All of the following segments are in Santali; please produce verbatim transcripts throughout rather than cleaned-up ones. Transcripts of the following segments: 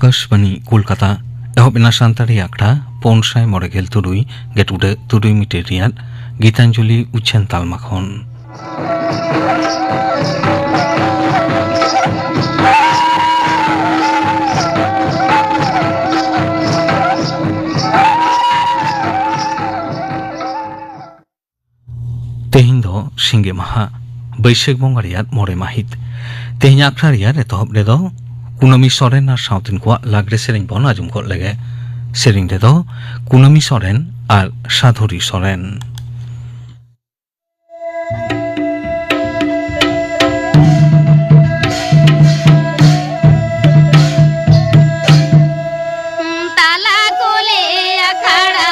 ᱟᱠᱟᱥᱵᱟᱱᱤ ᱠᱳᱞᱠᱟᱛᱟ᱾ ᱮᱦᱚᱵ ᱮᱱᱟ ᱥᱟᱱᱛᱟᱲᱤ ᱟᱠᱷᱲᱟ ᱯᱩᱱ ᱥᱟᱭ ᱢᱚᱬᱮ ᱜᱮᱞ ᱛᱩᱨᱩᱭ ᱜᱮᱴᱩᱰᱟᱹ ᱛᱩᱨᱩᱭ ᱢᱤᱴᱟᱨ ᱨᱮᱭᱟᱜ ᱜᱤᱛᱟᱧᱡᱚᱞᱤ ᱩᱪᱷᱟᱹᱱ ᱛᱟᱞᱢᱟ ᱠᱷᱚᱱ᱾ ᱛᱮᱦᱮᱧ ᱫᱚ ᱥᱤᱸᱜᱮ ᱢᱟᱦᱟ, ᱵᱟᱹᱭᱥᱟᱹᱠᱷ ᱵᱚᱸᱜᱟ ᱨᱮᱭᱟᱜ ᱢᱚᱬᱮ ᱢᱟᱹᱦᱤᱛ᱾ ᱛᱮᱦᱮᱧ ᱟᱠᱷᱲᱟ ᱨᱮᱭᱟᱜ ᱮᱛᱚᱦᱚᱵ ᱨᱮᱫᱚ ᱠᱩᱱᱟᱹᱢᱤ ᱥᱚᱨᱮᱱ ᱟᱨ ᱥᱟᱶᱛᱮᱱ ᱠᱚᱣᱟᱜ ᱞᱟᱜᱽᱲᱮ ᱥᱮᱨᱮᱧ ᱵᱚᱱ ᱟᱸᱡᱚᱢ ᱜᱚᱫ ᱞᱮᱜᱮ᱾ ᱥᱮᱨᱮᱧ ᱨᱮᱫᱚ ᱠᱩᱱᱟᱹᱢᱤ ᱥᱚᱨᱮᱱ ᱟᱨ ᱥᱟᱫᱷᱩᱨᱤ ᱥᱚᱨᱮᱱ᱾ ᱛᱟᱞᱟ ᱠᱩᱞᱦᱤ ᱟᱠᱷᱲᱟ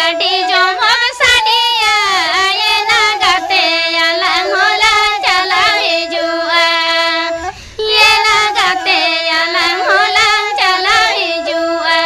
ᱟᱹᱰᱤ ᱡᱚᱢᱚᱠ ᱥᱟᱰᱮᱭᱟ, ᱮᱱᱟ ᱜᱟᱛᱮ ᱟᱞᱟᱝ ᱦᱚᱸᱞᱟᱝ ᱪᱟᱞᱟᱣ ᱦᱤᱡᱩᱜᱼᱟ᱾ ᱮᱱᱟ ᱜᱟᱛᱮ ᱟᱞᱟᱝ ᱦᱚᱸᱞᱟᱝ ᱪᱟᱞᱟᱣ ᱦᱤᱡᱩᱜᱼᱟ᱾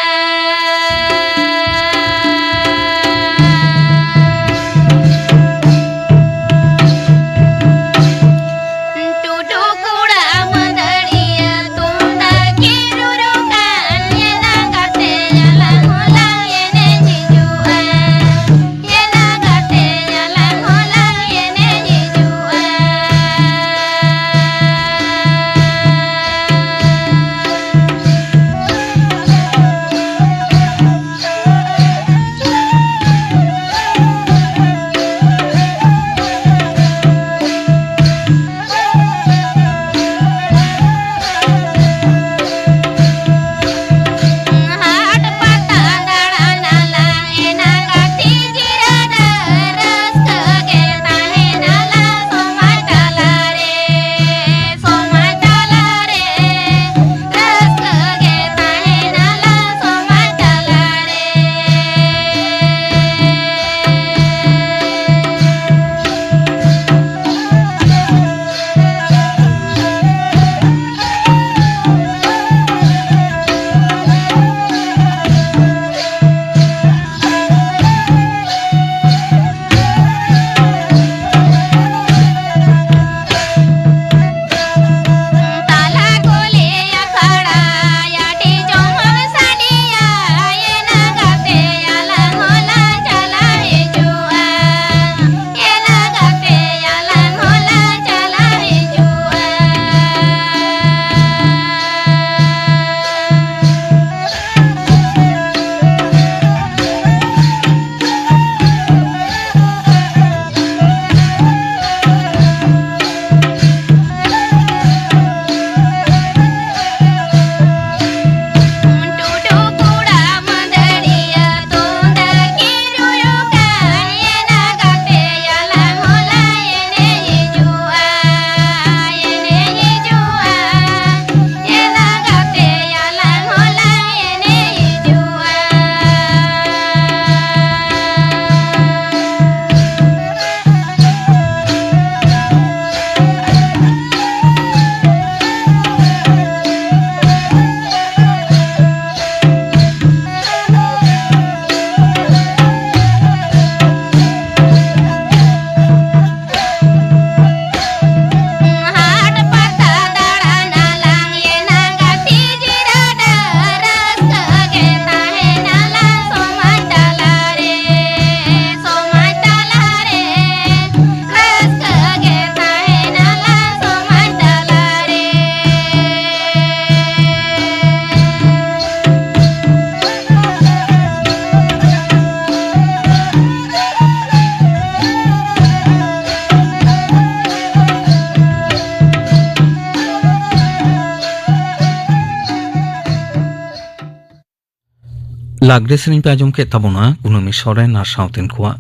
ᱞᱟᱜᱽᱲᱮ ᱥᱮᱨᱮᱧ ᱯᱮ ᱟᱸᱡᱚᱢ ᱠᱮᱫ ᱛᱟᱵᱚᱱᱟ ᱠᱩᱱᱟᱹᱢᱤ ᱥᱚᱨᱮᱱ ᱟᱨ ᱥᱟᱶᱛᱮᱱ ᱠᱚᱣᱟᱜ᱾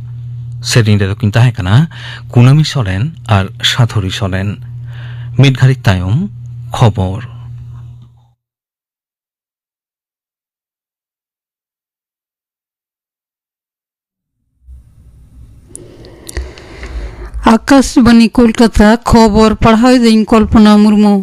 ᱥᱮᱨᱮᱧ ᱨᱮᱫᱚ ᱠᱤᱱ ᱛᱟᱦᱮᱸ ᱠᱟᱱᱟ ᱠᱩᱱᱟᱹᱢᱤ ᱥᱚᱨᱮᱱ ᱟᱨ ᱥᱟᱹᱛᱷᱩᱨᱤ ᱥᱚᱨᱮᱱ᱾ ᱢᱤᱫ ᱜᱷᱟᱹᱲᱤᱡ ᱛᱟᱭᱚᱢ ᱠᱷᱚᱵᱚᱨ᱾ ᱟᱠᱟᱥᱵᱟᱱᱤ ᱠᱳᱞᱠᱟᱛᱟ, ᱠᱷᱚᱵᱚᱨ ᱯᱟᱲᱦᱟᱣ ᱮᱫᱟᱹᱧ ᱠᱚᱞᱯᱚᱱᱟ ᱢᱩᱨᱢᱩ᱾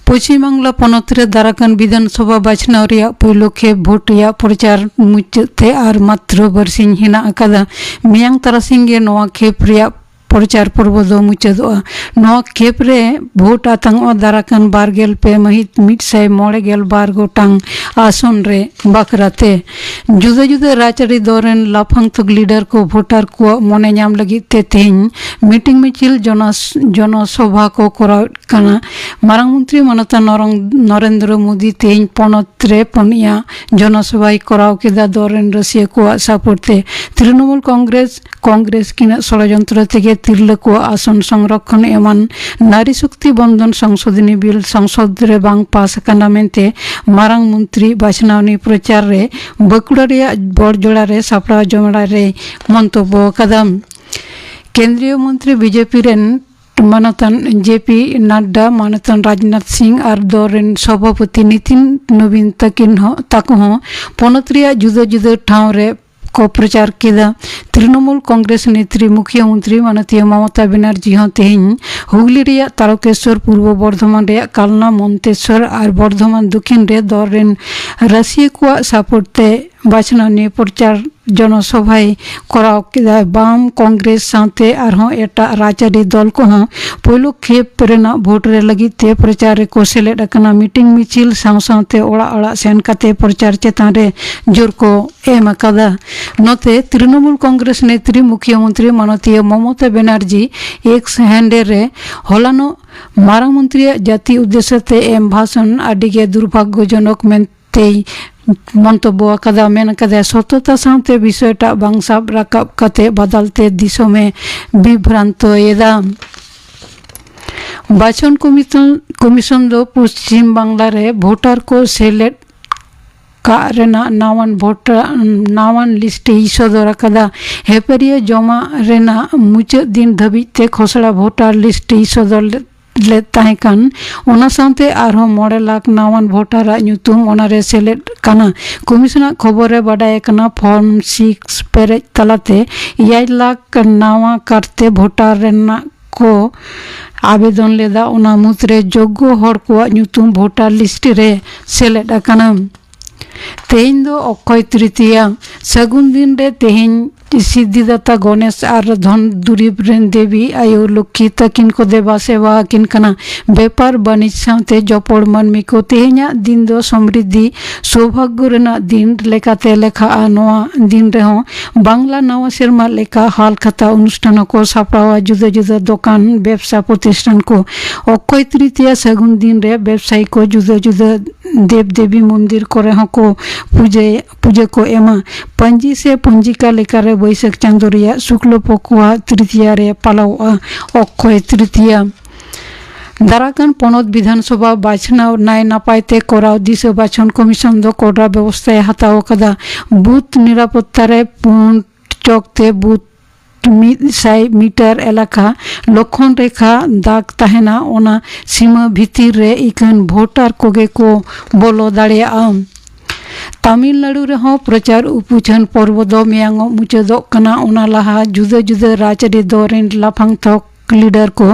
ᱯᱚᱪᱷᱤᱢ ᱵᱟᱝᱞᱟ ᱯᱚᱱᱚᱛ ᱨᱮ ᱫᱟᱨᱟᱠᱟᱱ ᱵᱤᱫᱷᱟᱱ ᱥᱚᱵᱷᱟ ᱵᱟᱪᱷᱱᱟᱣ ᱨᱮᱭᱟᱜ ᱯᱩᱭᱞᱩ ᱠᱷᱮᱯ ᱵᱷᱳᱴ ᱨᱮᱭᱟᱜ ᱯᱨᱚᱪᱟᱨ ᱢᱩᱪᱟᱹᱫ ᱛᱮ ᱟᱨ ᱢᱟᱛᱨᱚ ᱵᱟᱨᱥᱤᱧ ᱦᱮᱱᱟᱜ ᱟᱠᱟᱫᱟ᱾ ᱢᱮᱭᱟᱝ ᱛᱟᱨᱟᱥᱤᱧ ᱜᱮ ᱱᱚᱣᱟ ᱠᱷᱮᱯ ᱨᱮᱭᱟᱜ ᱯᱨᱚᱪᱟᱨ ᱯᱚᱨᱵᱚ ᱫᱚ ᱢᱩᱪᱟᱹᱫᱚᱜᱼᱟ᱾ ᱱᱚᱣᱟ ᱠᱷᱮᱯ ᱨᱮ ᱵᱷᱳᱴ ᱟᱛᱟᱝᱚᱜᱼᱟ ᱫᱟᱨᱟᱠᱟᱱ ᱵᱟᱨ ᱜᱮᱞ ᱯᱮ ᱢᱟᱹᱦᱤᱛ ᱢᱤᱫ ᱥᱟᱭ ᱢᱚᱬᱮ ᱜᱮᱞ ᱵᱟᱨ ᱜᱚᱴᱟᱝ ᱟᱥᱚᱱ ᱨᱮ ᱵᱟᱠᱷᱨᱟ ᱛᱮ᱾ ᱡᱩᱫᱟᱹ ᱡᱩᱫᱟᱹ ᱨᱟᱡᱽᱟᱹᱨᱤ ᱫᱚᱞ ᱨᱮᱱ ᱞᱟᱯᱷᱟᱝ ᱛᱷᱚᱠ ᱞᱤᱰᱟᱨ ᱠᱚ ᱵᱷᱳᱴᱟᱨ ᱠᱚᱣᱟᱜ ᱢᱚᱱᱮ ᱧᱟᱢ ᱞᱟᱹᱜᱤᱫ ᱛᱮ ᱛᱮᱦᱮᱧ ᱢᱤᱴᱤᱝ ᱢᱤᱪᱷᱤᱞ ᱡᱚᱱᱚᱥ-, ᱡᱚᱱᱚᱥᱚᱵᱷᱟ ᱠᱚ ᱠᱚᱨᱟᱣᱮᱫ ᱠᱟᱱᱟ᱾ ᱢᱟᱨᱟᱝ ᱢᱚᱱᱛᱨᱤ ᱢᱟᱱᱚᱛᱟᱱ ᱱᱚᱨᱚᱝ-, ᱱᱚᱨᱮᱱᱫᱨᱚ ᱢᱳᱫᱤ ᱛᱮᱦᱮᱧ ᱯᱚᱱᱚᱛ ᱨᱮ ᱯᱩᱱᱭᱟ ᱡᱚᱱᱚᱥᱚᱵᱷᱟᱭ ᱠᱚᱨᱟᱣ ᱠᱮᱫᱟ ᱫᱚᱞ ᱨᱮᱱ ᱨᱟᱹᱥᱤᱭᱟᱹ ᱠᱚᱣᱟᱜ ᱥᱟᱯᱳᱨᱴ ᱛᱮ᱾ ᱛᱨᱤᱱᱚᱢᱩᱞ ᱠᱚᱝᱜᱨᱮᱥ, ᱠᱚᱝᱜᱨᱮᱥ ᱠᱤᱱᱟᱜ ᱥᱚᱲᱚᱡᱚᱱᱛᱨᱚ ᱛᱮᱜᱮ ᱛᱤᱨᱞᱟᱹ ᱠᱚᱣᱟᱜ ᱟᱥᱚᱱ ᱥᱚᱝᱨᱚᱠᱷᱚᱱ ᱮᱢᱟᱱ ᱱᱟᱨᱤ ᱥᱚᱠᱛᱤ ᱵᱚᱱᱫᱚᱱ ᱥᱚᱝᱥᱳᱫᱷᱚᱱᱤ ᱵᱤᱞ ᱥᱚᱝᱥᱚᱫ ᱨᱮ ᱵᱟᱝ ᱯᱟᱥ ᱟᱠᱟᱱᱟ ᱢᱮᱱᱛᱮ ᱢᱟᱨᱟᱝ ᱢᱚᱱᱛᱨᱤ ᱵᱟᱪᱷᱱᱟᱣᱱᱤ ᱯᱨᱚᱪᱟᱨ ᱨᱮ ᱵᱟᱸᱠᱩᱲᱟ ᱨᱮᱭᱟᱜ ᱵᱚᱲᱡᱚᱲᱟ ᱨᱮ ᱥᱟᱯᱲᱟᱣ ᱡᱚᱢᱮᱲᱟ ᱨᱮᱭ ᱢᱚᱱᱛᱚᱵᱵᱚ ᱟᱠᱟᱫᱟ᱾ ᱠᱮᱱᱫᱨᱤᱭᱚ ᱢᱚᱱᱛᱨᱤ ᱵᱤᱡᱮᱯᱤ ᱨᱮᱱ ᱢᱟᱱᱚᱛᱟᱱ ᱡᱮ ᱯᱤ ᱱᱟᱰᱰᱟ, ᱢᱟᱱᱚᱛᱟᱱ ᱨᱟᱡᱽᱱᱟᱛᱷ ᱥᱤᱝ ᱟᱨ ᱫᱚᱞ ᱨᱮᱱ ᱥᱚᱵᱷᱟᱯᱚᱛᱤ ᱱᱤᱛᱤᱱ ᱱᱚᱵᱤᱱ ᱛᱟᱹᱠᱤᱱ ᱦᱚᱸ, ᱛᱟᱠᱚ ᱦᱚᱸ ᱯᱚᱱᱚᱛ ᱨᱮᱭᱟᱜ ᱡᱩᱫᱟᱹ ᱡᱩᱫᱟᱹ ᱴᱷᱟᱶ ᱨᱮ ᱠᱚ ᱯᱨᱚᱪᱟᱨ ᱠᱮᱫᱟ᱾ ᱛᱨᱤᱱᱚᱢᱩᱞ ᱠᱚᱝᱜᱨᱮᱥ ᱱᱮᱛᱨᱤ ᱢᱩᱠᱷᱭᱟᱹ ᱢᱚᱱᱛᱨᱤ ᱢᱟᱱᱚᱛᱤᱭᱟᱹ ᱢᱚᱢᱚᱛᱟ ᱵᱮᱱᱟᱨᱡᱤ ᱦᱚᱸ ᱛᱮᱦᱮᱧ ᱦᱩᱜᱽᱞᱤ ᱨᱮᱭᱟᱜ ᱛᱟᱨᱚᱠᱮᱥᱣᱚᱨ, ᱯᱩᱨᱵᱚ ᱵᱚᱨᱫᱷᱚᱢᱟᱱ ᱨᱮᱭᱟᱜ ᱠᱟᱞᱱᱟ, ᱢᱚᱱᱛᱮᱥᱣᱚᱨ ᱟᱨ ᱵᱚᱨᱫᱷᱚᱢᱟᱱ ᱫᱚᱠᱷᱤᱱ ᱨᱮ ᱫᱚᱞ ᱨᱮᱱ ᱨᱟᱹᱥᱤᱭᱟᱹ ᱠᱚᱣᱟᱜ ᱥᱟᱯᱳᱨᱴ ᱛᱮ ᱵᱟᱪᱷᱱᱟᱣ ᱱᱤᱭᱟᱹ ᱯᱨᱚᱪᱟᱨ ᱡᱚᱱᱚᱥᱚᱵᱷᱟᱭ ᱠᱚᱨᱟᱣ ᱠᱮᱫᱟ᱾ ᱵᱟᱢ, ᱠᱚᱝᱜᱨᱮᱥ ᱥᱟᱶᱛᱮ ᱟᱨᱦᱚᱸ ᱮᱴᱟᱜ ᱨᱟᱡᱽᱟᱹᱨᱤ ᱫᱚᱞ ᱠᱚᱦᱚᱸ ᱯᱳᱭᱞᱳ ᱠᱷᱮᱯ ᱨᱮᱱᱟᱜ ᱵᱷᱳᱴ ᱨᱮ ᱞᱟᱹᱜᱤᱫ ᱛᱮ ᱯᱨᱚᱪᱟᱨ ᱨᱮᱠᱚ ᱥᱮᱞᱮᱫ ᱟᱠᱟᱱᱟ᱾ ᱢᱤᱴᱤᱝ ᱢᱤᱪᱷᱤᱞ ᱥᱟᱶ ᱥᱟᱶᱛᱮ ᱚᱲᱟᱜ ᱚᱲᱟᱜ ᱥᱮᱱ ᱠᱟᱛᱮ ᱯᱨᱚᱪᱟᱨ ᱪᱮᱛᱟᱱ ᱨᱮ ᱡᱳᱨ ᱠᱚ ᱮᱢ ᱟᱠᱟᱫᱟ᱾ ᱱᱚᱛᱮ ᱛᱨᱤᱱᱚᱢᱩᱞ ᱠᱚᱝᱜᱨᱮᱥ ᱱᱮᱛᱨᱤ ᱢᱩᱠᱷᱭᱟᱹ ᱢᱚᱱᱛᱨᱤ ᱢᱟᱱᱚᱛᱤᱭᱟᱹ ᱢᱚᱢᱚᱛᱟ ᱵᱮᱱᱟᱨᱡᱤ ᱮᱠᱥ ᱦᱮᱱᱰᱮᱞ ᱨᱮ ᱦᱚᱞᱟᱱᱚᱜ ᱢᱟᱨᱟᱝ ᱢᱚᱱᱛᱨᱤᱭᱟᱜ ᱡᱟᱹᱛᱤ ᱩᱫᱽᱫᱮᱥᱚ ᱛᱮ ᱮᱢ ᱵᱷᱟᱥᱚᱱ ᱟᱹᱰᱤ ᱜᱮ ᱫᱩᱨᱵᱷᱟᱜᱽᱭᱚᱡᱚᱱᱚᱠ ᱢᱮᱱᱛᱮᱭ ᱢᱚᱱᱛᱚᱵᱵᱚ ᱟᱠᱟᱫᱟ᱾ ᱢᱮᱱ ᱟᱠᱟᱫᱟᱭ, ᱥᱚᱛᱚᱛᱟ ᱥᱟᱶᱛᱮ ᱵᱤᱥᱚᱭᱴᱟᱜ ᱵᱟᱝ ᱥᱟᱵ ᱨᱟᱠᱟᱵ ᱠᱟᱛᱮ ᱵᱟᱫᱟᱞ ᱛᱮ ᱫᱤᱥᱚᱢᱮ ᱵᱤᱵᱷᱨᱟᱱᱛᱚᱭᱮᱫᱟ᱾ ᱵᱟᱪᱷᱚᱱ ᱠᱚᱢᱤᱥᱚᱱ, ᱠᱚᱢᱤᱥᱚᱱ ᱫᱚ ᱯᱚᱪᱷᱤᱢ ᱵᱟᱝᱞᱟ ᱨᱮ ᱵᱷᱳᱴᱟᱨ ᱠᱚ ᱥᱮᱞᱮᱫ ᱠᱟᱜ ᱨᱮᱱᱟᱜ ᱱᱟᱣᱟᱱ ᱵᱷᱳᱴᱟᱨ ᱱᱟᱣᱟᱱ ᱞᱤᱥᱴ ᱮ ᱥᱚᱫᱚᱨ ᱟᱠᱟᱫᱟ᱾ ᱦᱮᱯᱮᱨᱤᱭᱟᱹ ᱡᱚᱢᱟᱜ ᱨᱮᱱᱟᱜ ᱢᱩᱪᱟᱹᱫ ᱫᱤᱱ ᱫᱷᱟᱹᱵᱤᱡ ᱛᱮ ᱠᱷᱚᱥᱲᱟ ᱵᱷᱳᱴᱟᱨ ᱞᱤᱥᱴ ᱮ ᱥᱚᱫᱚᱨ ᱞᱮᱫ ᱞᱮᱫ ᱛᱟᱦᱮᱸ ᱠᱟᱱ᱾ ᱚᱱᱟ ᱥᱟᱶᱛᱮ ᱟᱨᱦᱚᱸ ᱢᱚᱬᱮ ᱞᱟᱠᱷ ᱱᱟᱣᱟᱱ ᱵᱷᱳᱴᱟᱨᱟᱜ ᱧᱩᱛᱩᱢ ᱚᱱᱟᱨᱮ ᱥᱮᱞᱮᱫ ᱠᱟᱱᱟ᱾ ᱠᱚᱢᱤᱥᱚᱱᱟᱜ ᱠᱷᱚᱵᱚᱨ ᱨᱮ ᱵᱟᱰᱟᱭ ᱟᱠᱟᱱᱟ, ᱯᱷᱚᱨᱢ ᱥᱤᱠᱥ ᱯᱮᱨᱮᱡ ᱛᱟᱞᱟᱛᱮ ᱮᱭᱟᱭ ᱞᱟᱠᱷ ᱱᱟᱣᱟ ᱠᱟᱨᱛᱮ ᱵᱷᱳᱴᱟᱨ ᱨᱮᱱᱟᱜ ᱠᱚ ᱟᱵᱮᱫᱚᱱ ᱞᱮᱫᱟ᱾ ᱚᱱᱟ ᱢᱩᱫᱽᱨᱮ ᱡᱳᱜᱽᱜᱚ ᱦᱚᱲ ᱠᱚᱣᱟᱜ ᱧᱩᱛᱩᱢ ᱵᱷᱳᱴᱟᱨ ᱞᱤᱥᱴ ᱨᱮ ᱥᱮᱞᱮᱫ ᱟᱠᱟᱱᱟ᱾ ᱛᱮᱦᱮᱧ ᱫᱚ ᱚᱠᱠᱷᱚᱭ ᱛᱨᱤᱛᱤᱭᱟ᱾ ᱥᱟᱹᱜᱩᱱ ᱫᱤᱱ ᱨᱮ ᱛᱮᱦᱮᱧ ᱥᱤᱫᱷᱤᱫᱟᱛᱟ ᱜᱚᱱᱮᱥ ᱟᱨ ᱫᱷᱚᱱ ᱫᱩᱨᱤᱵ ᱨᱮᱱ ᱫᱮᱵᱤ ᱟᱭᱳ ᱞᱚᱠᱠᱷᱤ ᱛᱟᱹᱠᱤᱱ ᱠᱚ ᱫᱮᱵᱟ ᱥᱮᱵᱟ ᱟᱹᱠᱤᱱ ᱠᱟᱱᱟ᱾ ᱵᱮᱯᱟᱨ ᱵᱟᱹᱱᱤᱡᱽ ᱥᱟᱶᱛᱮ ᱡᱚᱯᱚᱲ ᱢᱟᱹᱱᱢᱤ ᱠᱚ ᱛᱮᱦᱮᱧᱟᱜ ᱫᱤᱱ ᱫᱚ ᱥᱚᱢᱨᱤᱫᱷᱤ ᱥᱳᱵᱷᱟᱜᱽᱜᱚ ᱨᱮᱱᱟᱜ ᱫᱤᱱ ᱞᱮᱠᱟᱛᱮ ᱞᱮᱠᱷᱟᱜᱼᱟ᱾ ᱱᱚᱣᱟ ᱫᱤᱱ ᱨᱮᱦᱚᱸ ᱵᱟᱝᱞᱟ ᱱᱟᱣᱟ ᱥᱮᱨᱢᱟ ᱞᱮᱠᱟ ᱦᱟᱞ ᱠᱷᱟᱛᱟ ᱚᱱᱩᱥᱴᱷᱟᱱ ᱦᱚᱸᱠᱚ ᱥᱟᱯᱲᱟᱣᱟ᱾ ᱡᱩᱫᱟᱹ ᱡᱩᱫᱟᱹ ᱫᱚᱠᱟᱱ, ᱵᱮᱵᱽᱥᱟ ᱯᱨᱚᱛᱤᱥᱴᱷᱟᱱ ᱠᱚ ᱚᱠᱠᱷᱚᱭ ᱛᱨᱤᱛᱤᱭᱟ ᱥᱟᱹᱜᱩᱱ ᱫᱤᱱ ᱨᱮ ᱵᱮᱵᱽᱥᱟᱭᱤ ᱠᱚ ᱡᱩᱫᱟᱹ ᱡᱩᱫᱟᱹ ᱫᱮᱵᱽ ᱫᱮᱵᱤ ᱢᱚᱱᱫᱤᱨ ᱠᱚᱨᱮ ᱦᱚᱸᱠᱚ ᱯᱩᱡᱟᱹᱭ ᱯᱩᱡᱟᱹ ᱠᱚ ᱮᱢᱟ᱾ ᱯᱟᱹᱧᱡᱤ ᱥᱮ ᱯᱚᱧᱡᱤᱠᱟ ᱞᱮᱠᱟᱨᱮ ᱵᱟᱹᱭᱥᱟᱹᱠᱷ ᱪᱟᱸᱫᱳ ᱨᱮᱭᱟᱜ ᱥᱩᱠᱞᱚ ᱯᱚᱠᱷᱚᱣᱟᱜ ᱛᱨᱤᱛᱤᱭᱟ ᱨᱮ ᱯᱟᱞᱟᱣᱚᱜᱼᱟ ᱚᱠᱠᱷᱚᱭ ᱛᱨᱤᱛᱤᱭᱟ᱾ ᱫᱟᱨᱟᱠᱟᱱ ᱯᱚᱱᱚᱛ ᱵᱤᱫᱷᱟᱱ ᱥᱚᱵᱷᱟ ᱵᱟᱪᱷᱱᱟᱣ ᱱᱟᱭ ᱱᱟᱯᱟᱭ ᱛᱮ ᱠᱚᱨᱟᱣ ᱫᱤᱥᱟᱹ ᱵᱟᱪᱷᱚᱱ ᱠᱚᱢᱤᱥᱚᱱ ᱫᱚ ᱠᱚᱰᱟ ᱵᱮᱵᱚᱥᱛᱷᱟᱭ ᱦᱟᱛᱟᱣ ᱟᱠᱟᱫᱟ᱾ ᱵᱩᱛᱷ ᱱᱤᱨᱟᱯᱚᱛᱛᱟ ᱨᱮ ᱯᱩᱸᱰ ᱪᱚᱠ ᱛᱮ ᱵᱩᱛᱷ ᱢᱤᱫ ᱥᱟᱭ ᱢᱤᱴᱟᱨ ᱮᱞᱟᱠᱟ ᱞᱚᱠᱷᱚᱱ ᱨᱮᱠᱷᱟ ᱫᱟᱜᱽ ᱛᱟᱦᱮᱱᱟ᱾ ᱚᱱᱟ ᱥᱤᱢᱟᱹ ᱵᱷᱤᱛᱤᱨ ᱨᱮ ᱤᱠᱷᱟᱹᱱ ᱵᱷᱳᱴᱟᱨ ᱠᱚᱜᱮ ᱠᱚ ᱵᱚᱞᱚ ᱫᱟᱲᱮᱭᱟᱜᱼᱟ᱾ ᱛᱟᱢᱤᱞᱱᱟᱲᱩ ᱨᱮᱦᱚᱸ ᱯᱨᱚᱪᱟᱨ ᱩᱯᱩᱪᱷᱟᱹᱱ ᱯᱚᱨᱵᱚ ᱫᱚ ᱢᱮᱭᱟᱝᱚᱜ ᱢᱩᱪᱟᱹᱫᱚᱜ ᱠᱟᱱᱟ᱾ ᱚᱱᱟ ᱞᱟᱦᱟ ᱡᱩᱫᱟᱹ ᱡᱩᱫᱟᱹ ᱨᱟᱡᱽᱟᱹᱨᱤ ᱫᱚᱞ ᱨᱮᱱ ᱞᱟᱯᱷᱟᱝ ᱛᱷᱚᱠ ᱞᱤᱰᱟᱨ ᱠᱚ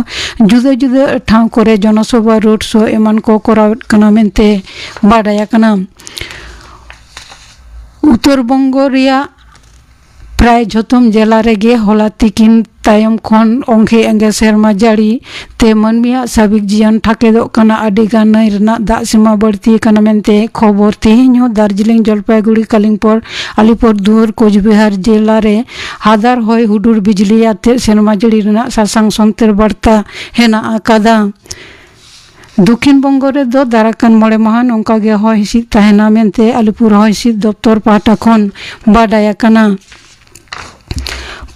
ᱡᱩᱫᱟᱹ ᱡᱩᱫᱟᱹ ᱴᱷᱟᱶ ᱠᱚᱨᱮ ᱡᱚᱱᱚᱥᱚᱵᱷᱟ, ᱨᱳᱰ ᱥᱳ ᱮᱢᱟᱱ ᱠᱚ ᱠᱚᱨᱟᱣᱮᱫ ᱠᱟᱱᱟ ᱢᱮᱱᱛᱮ ᱵᱟᱰᱟᱭ ᱟᱠᱟᱱᱟ᱾ ᱩᱛᱛᱚᱨ ᱵᱚᱝᱜᱚ ᱨᱮᱭᱟᱜ ᱯᱨᱟᱭ ᱡᱷᱚᱛᱚᱢ ᱡᱮᱞᱟ ᱨᱮᱜᱮ ᱦᱚᱞᱟ ᱛᱤᱠᱤᱱ ᱛᱟᱭᱚᱢ ᱠᱷᱚᱱ ᱚᱝᱜᱷᱮ ᱚᱝᱜᱷᱮ ᱥᱮᱨᱢᱟ ᱡᱟᱹᱲᱤ ᱛᱮ ᱢᱟᱹᱱᱢᱤᱭᱟᱜ ᱥᱟᱵᱤᱠ ᱡᱤᱭᱚᱱ ᱴᱷᱟᱠᱮᱫᱚᱜ ᱠᱟᱱᱟ᱾ ᱟᱹᱰᱤ ᱜᱟᱱ ᱱᱟᱹᱭ ᱨᱮᱱᱟᱜ ᱫᱟᱜ ᱥᱤᱢᱟ ᱵᱟᱹᱲᱛᱤ ᱟᱠᱟᱱᱟ ᱢᱮᱱᱛᱮ ᱠᱷᱚᱵᱚᱨ᱾ ᱛᱮᱦᱮᱧ ᱦᱚᱸ ᱫᱟᱨᱡᱤᱞᱤᱝ, ᱡᱚᱞᱯᱟᱭᱜᱩᱲᱤ, ᱠᱟᱞᱤᱢᱯᱚᱨ, ᱟᱞᱤᱯᱩᱨ ᱫᱩᱣᱟᱨ, ᱠᱳᱪᱵᱤᱦᱟᱨ ᱡᱮᱞᱟ ᱨᱮ ᱦᱟᱫᱟᱨ ᱦᱚᱭ ᱦᱩᱰᱩᱨ ᱵᱤᱡᱽᱞᱤ ᱟᱛᱮ ᱥᱮᱨᱢᱟ ᱡᱟᱹᱲᱤ ᱨᱮᱱᱟᱜ ᱥᱟᱥᱟᱝ ᱥᱚᱱᱛᱚᱨ ᱵᱟᱨᱛᱟ ᱦᱮᱱᱟᱜ ᱟᱠᱟᱫᱟ᱾ ᱫᱚᱠᱷᱤᱱ ᱵᱚᱝᱜᱚ ᱨᱮᱫᱚ ᱫᱟᱨᱟᱠᱟᱱ ᱢᱚᱬᱮ ᱢᱟᱦᱟ ᱱᱚᱝᱠᱟ ᱜᱮ ᱦᱚᱭ ᱦᱤᱸᱥᱤᱫ ᱛᱟᱦᱮᱱᱟ ᱢᱮᱱᱛᱮ ᱟᱞᱤᱯᱩᱨ ᱦᱚᱭ ᱦᱤᱸᱥᱤᱫ ᱫᱚᱯᱛᱚᱨ ᱯᱟᱦᱴᱟ ᱠᱷᱚᱱ ᱵᱟᱰᱟᱭ ᱟᱠᱟᱱᱟ᱾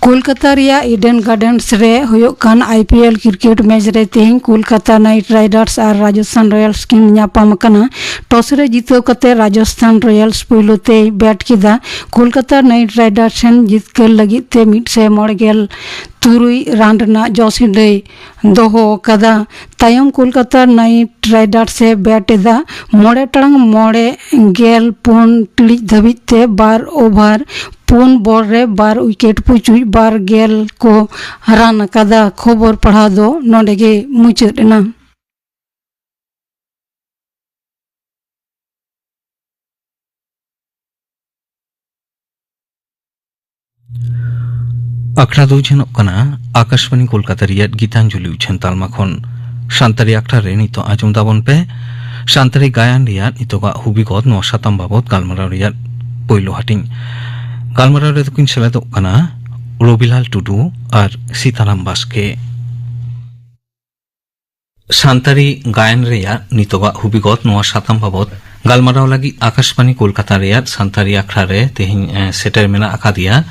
ᱠᱳᱞᱠᱟᱛᱟ ᱨᱮᱭᱟᱜ ᱤᱰᱮᱱ ᱜᱟᱨᱰᱮᱱᱥ ᱨᱮ ᱦᱩᱭᱩᱜ ᱠᱟᱱ I P L cricket match ᱨᱮ ᱛᱮᱦᱮᱧ ᱠᱳᱞᱠᱟᱛᱟ ᱱᱟᱭᱤᱴ ᱨᱟᱭᱰᱟᱨᱥ ᱟᱨ ᱨᱟᱡᱚᱥᱛᱷᱟᱱ ᱨᱚᱭᱟᱞᱥ ᱠᱤᱱ ᱧᱟᱯᱟᱢ ᱟᱠᱟᱱᱟ᱾ ᱴᱚᱥ ᱨᱮ ᱡᱤᱛᱟᱹᱣ ᱠᱟᱛᱮ ᱨᱟᱡᱚᱥᱛᱷᱟᱱ ᱨᱚᱭᱟᱞᱥ ᱯᱳᱭᱞᱳ ᱛᱮᱭ ᱵᱮᱴ ᱠᱮᱫᱟ᱾ ᱠᱳᱞᱠᱟᱛᱟ ᱱᱟᱭᱤᱴ ᱨᱟᱭᱰᱟᱨᱥ ᱨᱮᱱ ᱡᱤᱛᱠᱟᱹᱨ ᱞᱟᱹᱜᱤᱫ ᱛᱮ ᱢᱤᱫ ᱥᱟᱭ ᱢᱚᱬᱮ ᱜᱮᱞ ᱛᱩᱨᱩᱭ ᱨᱟᱱ ᱨᱮᱱᱟᱜ ᱡᱚᱥ ᱤᱰᱟᱹᱭ ᱫᱚᱦᱚ ᱟᱠᱟᱫᱟ᱾ ᱛᱟᱭᱚᱢ ᱠᱳᱞᱠᱟᱛᱟ ᱱᱟᱭᱤᱴ ᱨᱟᱭᱰᱟᱨᱥ ᱮ ᱵᱮᱴ ᱮᱫᱟ᱾ ᱢᱚᱬᱮ ᱴᱟᱲᱟᱝ ᱢᱚᱬᱮ ᱜᱮᱞ ᱯᱩᱱ ᱴᱤᱲᱤᱡ ᱫᱷᱟᱹᱵᱤᱡ ᱛᱮ ᱵᱟᱨ ᱳᱵᱷᱟᱨ ᱯᱩᱱ ᱵᱚᱞ ᱨᱮ ᱵᱟᱨ ᱩᱭᱠᱮᱴ ᱯᱩᱪᱩᱡ ᱵᱟᱨ ᱜᱮᱞ ᱠᱚ ᱨᱟᱱ ᱟᱠᱟᱫᱟ᱾ ᱠᱷᱚᱵᱚᱨ ᱯᱟᱲᱦᱟᱣ ᱫᱚ ᱱᱚᱰᱮ ᱜᱮ ᱢᱩᱪᱟᱹᱫ ᱮᱱᱟ᱾ ᱟᱠᱷᱲᱟ ᱫᱚ ᱩᱪᱷᱟᱹᱱᱚᱜ ᱠᱟᱱᱟ ᱟᱠᱟᱥᱵᱟᱱᱤ ᱠᱳᱞᱠᱟᱛᱟ ᱨᱮᱭᱟᱜ ᱜᱤᱛᱟᱧᱡᱚᱞᱤ ᱩᱪᱷᱟᱹᱱ ᱛᱟᱞᱢᱟ ᱠᱷᱚᱱ᱾ ᱥᱟᱱᱛᱟᱲᱤ ᱟᱠᱷᱲᱟ ᱨᱮ ᱱᱤᱛᱚᱜ ᱟᱸᱡᱚᱢ ᱛᱟᱵᱚᱱ ᱯᱮ ᱥᱟᱱᱛᱟᱲᱤ ᱜᱟᱭᱟᱱ ᱨᱮᱭᱟᱜ ᱱᱤᱛᱚᱜᱟᱜ ᱦᱩᱵᱤᱜᱚᱛ ᱱᱚᱣᱟ ᱥᱟᱛᱟᱢ ᱵᱟᱵᱚᱛ ᱜᱟᱞᱢᱟᱨᱟᱣ ᱨᱮᱭᱟᱜ ᱯᱳᱭᱞᱳ ᱦᱟᱹᱴᱤᱧ᱾ ᱜᱟᱞᱢᱟᱨᱟᱣ ᱨᱮᱫᱚ ᱠᱤᱱ ᱥᱮᱞᱮᱫᱚᱜ ᱠᱟᱱᱟ ᱨᱚᱵᱤᱞᱟᱞ ᱴᱩᱰᱩ ᱟᱨ ᱥᱤᱛᱟᱨᱟᱢ ᱵᱟᱥᱠᱮ᱾ ᱥᱟᱱᱛᱟᱲᱤ ᱜᱟᱭᱟᱱ ᱨᱮᱭᱟᱜ ᱱᱤᱛᱚᱜᱟᱜ ᱦᱩᱵᱤᱜᱚᱛ ᱱᱚᱣᱟ ᱥᱟᱛᱟᱢ ᱵᱟᱵᱚᱛ ᱜᱟᱞᱢᱟᱨᱟᱣ ᱞᱟᱹᱜᱤᱫ ᱟᱠᱟᱥᱵᱟᱱᱤ ᱠᱳᱞᱠᱟᱛᱟ ᱨᱮᱭᱟᱜ ᱥᱟᱱᱛᱟᱲᱤ ᱟᱠᱷᱲᱟ ᱨᱮ ᱛᱮᱦᱮᱧ, ᱮ, ᱥᱮᱴᱮᱨ ᱢᱮᱱᱟᱜ ᱟᱠᱟᱫᱮᱭᱟ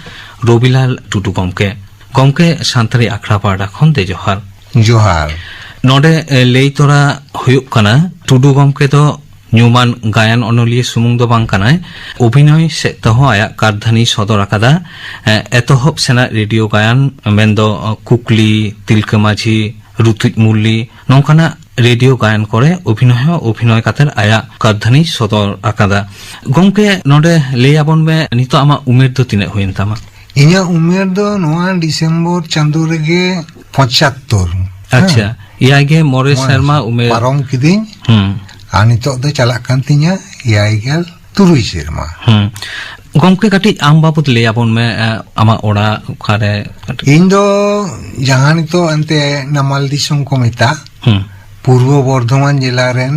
ᱨᱚᱵᱤᱞᱟᱞ ᱴᱩᱰᱩ ᱜᱚᱢᱠᱮ᱾ ᱜᱚᱢᱠᱮ, ᱥᱟᱱᱛᱟᱲᱤ ᱟᱠᱷᱲᱟ ᱯᱟᱦᱴᱟ ᱠᱷᱚᱱ ᱫᱮ ᱡᱚᱦᱟᱨ᱾ ᱡᱚᱦᱟᱨ᱾ ᱱᱚᱰᱮ, ᱮ, ᱞᱟᱹᱭ ᱛᱚᱨᱟ ᱦᱩᱭᱩᱜ ᱠᱟᱱᱟ, ᱴᱩᱰᱩ ᱜᱚᱢᱠᱮ ᱫᱚ ᱧᱩᱢᱟᱱ ᱜᱟᱭᱟᱱ ᱚᱱᱚᱞᱤᱭᱟᱹ ᱥᱩᱢᱩᱝ ᱫᱚ ᱵᱟᱝ ᱠᱟᱱᱟᱭ, ᱚᱵᱷᱤᱱᱚᱭ ᱥᱮᱫ ᱛᱮᱦᱚᱸ ᱟᱭᱟᱜ ᱠᱟᱨᱫᱷᱟᱹᱱᱤᱭ ᱥᱚᱫᱚᱨ ᱟᱠᱟᱫᱟ᱾ ᱮ, ᱮᱛᱚᱦᱚᱵ ᱥᱮᱱᱟᱜ ᱨᱮᱰᱤᱭᱳ ᱜᱟᱭᱟᱱ ᱢᱮᱱᱫᱚ, ᱮ, ᱠᱩᱠᱞᱤ, ᱛᱤᱞᱠᱟᱹ ᱢᱟᱹᱡᱷᱤ, ᱨᱩᱛᱩᱡ ᱢᱩᱨᱞᱤ, ᱱᱚᱝᱠᱟᱱᱟᱜ ᱨᱮᱰᱤᱭᱳ ᱜᱟᱭᱟᱱ ᱠᱚᱨᱮ ᱚᱵᱷᱤᱱᱚᱭ ᱦᱚᱸ ᱚᱵᱷᱤᱱᱚᱭ ᱠᱟᱛᱮ ᱟᱭᱟᱜ ᱠᱟᱨᱫᱷᱟᱹᱱᱤᱭ ᱥᱚᱫᱚᱨ ᱟᱠᱟᱫᱟ᱾ ᱜᱚᱢᱠᱮ, ᱱᱚᱰᱮ ᱞᱟᱹᱭ ᱟᱵᱚᱱ ᱢᱮ, ᱱᱤᱛᱚᱜ ᱟᱢᱟᱜ ᱩᱢᱮᱨ ᱫᱚ ᱛᱤᱱᱟᱹᱜ ᱦᱩᱭᱮᱱ ᱛᱟᱢᱟ? ᱤᱧᱟᱹᱜ ᱩᱢᱮᱨ ᱫᱚ ᱱᱚᱣᱟ ᱰᱤᱥᱮᱢᱵᱚᱨ ᱪᱟᱸᱫᱳ ᱨᱮᱜᱮ ᱯᱚᱸᱪᱟᱛᱛᱳᱨ᱾ ᱟᱪᱪᱷᱟ, ᱦᱮᱸ᱾ ᱮᱭᱟᱭ ᱜᱮ ᱢᱚᱬᱮ ᱢᱚᱬᱮ ᱥᱮᱨᱢᱟ ᱩᱢᱮᱨ᱾ ᱯᱟᱨᱚᱢ ᱠᱤᱫᱤᱧ᱾ ᱦᱩᱸ᱾ ᱟᱨ ᱱᱤᱛᱚᱜ ᱫᱚ ᱪᱟᱞᱟᱜ ᱠᱟᱱ ᱛᱤᱧᱟ ᱮᱭᱟᱭ ᱜᱮᱞ ᱛᱩᱨᱩᱭ ᱥᱮᱨᱢᱟ᱾ ᱦᱩᱸ᱾ ᱜᱚᱢᱠᱮ, ᱠᱟᱹᱴᱤᱡ ᱟᱢ ᱵᱟᱵᱚᱛ ᱞᱟᱹᱭ ᱟᱵᱚᱱ ᱢᱮ, ᱮ, ᱟᱢᱟᱜ ᱚᱲᱟᱜ ᱚᱠᱟᱨᱮ? ᱠᱟᱹᱴᱤᱡ᱾ ᱤᱧ ᱫᱚ ᱡᱟᱦᱟᱸ ᱱᱤᱛᱚᱜ ᱮᱱᱛᱮ ᱱᱟᱢᱟᱞ ᱫᱤᱥᱚᱢ ᱠᱚ ᱢᱮᱛᱟᱜ, ᱦᱩᱸ᱾ ᱯᱩᱨᱵᱚ ᱵᱚᱨᱫᱷᱚᱢᱟᱱ ᱡᱮᱞᱟ ᱨᱮᱱ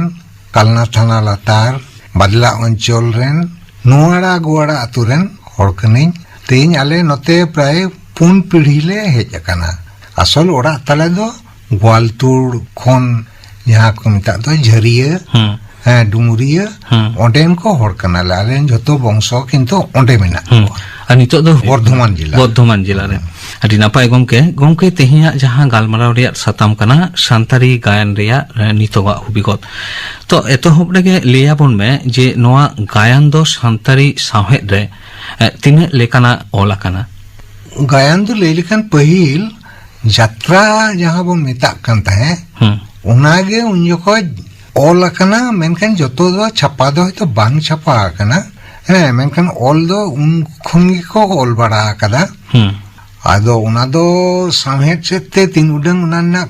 ᱠᱟᱞᱱᱟ ᱛᱷᱟᱱᱟ ᱞᱟᱛᱟᱨ ᱵᱟᱫᱽᱞᱟ ᱚᱧᱪᱚᱞ ᱨᱮᱱ ᱱᱚᱣᱟᱲᱟ ᱜᱳᱣᱟᱲᱟ ᱟᱛᱳ ᱨᱮᱱ ᱦᱚᱲ ᱠᱟᱹᱱᱟᱹᱧ᱾ ᱛᱮᱦᱮᱧ ᱟᱞᱮ ᱱᱚᱛᱮ ᱯᱨᱟᱭ ᱯᱩᱱ ᱯᱤᱲᱦᱤ ᱞᱮ ᱦᱮᱡ ᱟᱠᱟᱱᱟ᱾ ᱟᱥᱚᱞ ᱚᱲᱟᱜ ᱛᱟᱞᱮ ᱫᱚ ᱜᱳᱣᱟᱞᱛᱩᱲ ᱠᱷᱚᱱ ᱡᱟᱦᱟᱸ ᱠᱚ ᱢᱮᱛᱟᱜ ᱫᱚ ᱡᱷᱟᱹᱨᱤᱭᱟᱹ, ᱦᱩᱸ᱾ ᱦᱮᱸ, ᱰᱩᱢᱩᱨᱤᱭᱟᱹ, ᱦᱩᱸ᱾ ᱚᱸᱰᱮᱱ ᱠᱚ ᱦᱚᱲ ᱠᱟᱱᱟᱞᱮ᱾ ᱟᱞᱮ ᱨᱮᱱ ᱡᱷᱚᱛᱚ ᱵᱚᱝᱥᱚ ᱠᱤᱱᱛᱩ ᱚᱸᱰᱮ ᱢᱮᱱᱟᱜ ᱦᱩᱸ᱾ ᱠᱚᱣᱟ᱾ ᱟᱨ ᱱᱤᱛᱚᱜ ᱫᱚ ᱵᱚᱨᱫᱷᱚᱢᱟᱱ ᱡᱮᱞᱟ᱾ ᱵᱚᱨᱫᱷᱚᱢᱟᱱ ᱡᱮᱞᱟ ᱨᱮ᱾ ᱟᱹᱰᱤ ᱱᱟᱯᱟᱭ ᱜᱚᱢᱠᱮ᱾ ᱜᱚᱢᱠᱮ, ᱛᱮᱦᱮᱧᱟᱜ ᱡᱟᱦᱟᱸ ᱜᱟᱞᱢᱟᱨᱟᱣ ᱨᱮᱭᱟᱜ ᱥᱟᱛᱟᱢ ᱠᱟᱱᱟ ᱥᱟᱱᱛᱟᱲᱤ ᱜᱟᱭᱟᱱ ᱨᱮᱭᱟᱜ, ᱮ, ᱱᱤᱛᱚᱜᱟᱜ ᱦᱩᱵᱤᱜᱚᱛ᱾ ᱛᱚ, ᱮᱛᱚᱦᱚᱵ ᱨᱮᱜᱮ ᱞᱟᱹᱭ ᱟᱵᱚᱱ ᱢᱮ ᱡᱮ ᱱᱚᱣᱟ ᱜᱟᱭᱟᱱ ᱫᱚ ᱥᱟᱱᱛᱟᱲᱤ ᱥᱟᱶᱦᱮᱫ ᱨᱮ, ᱮ, ᱛᱤᱱᱟᱹᱜ ᱞᱮᱠᱟᱱᱟᱜ ᱚᱞ ᱟᱠᱟᱱᱟ? ᱜᱟᱭᱟᱱ ᱫᱚ ᱞᱟᱹᱭ ᱞᱮᱠᱷᱟᱱ ᱯᱟᱹᱦᱤᱞ ᱡᱟᱛᱨᱟ ᱡᱟᱦᱟᱸ ᱵᱚᱱ ᱢᱮᱛᱟᱜ ᱠᱟᱱ ᱛᱟᱦᱮᱸ, ᱦᱩᱸ᱾ ᱚᱱᱟᱜᱮ ᱩᱱ ᱡᱚᱠᱷᱚᱡ ᱚᱞ ᱟᱠᱟᱱᱟ, ᱢᱮᱱᱠᱷᱟᱱ ᱡᱚᱛᱚ ᱫᱚ ᱪᱷᱟᱯᱟ ᱫᱚ ᱦᱚᱭᱛᱚ ᱵᱟᱝ ᱪᱷᱟᱯᱟ ᱟᱠᱟᱱᱟ᱾ ᱦᱮᱸ, ᱢᱮᱱᱠᱷᱟᱱ ᱚᱞ ᱫᱚ ᱩᱱ ᱠᱷᱚᱱ ᱜᱮᱠᱚ ᱚᱞ ᱵᱟᱲᱟ ᱟᱠᱟᱫᱟ᱾ ᱦᱩᱸ᱾ ᱟᱫᱚ ᱚᱱᱟ ᱫᱚ ᱥᱟᱶᱦᱮᱫ ᱥᱮᱫ ᱛᱮ ᱛᱤᱱ ᱩᱰᱟᱹᱝ ᱚᱱᱟ ᱨᱮᱱᱟᱜ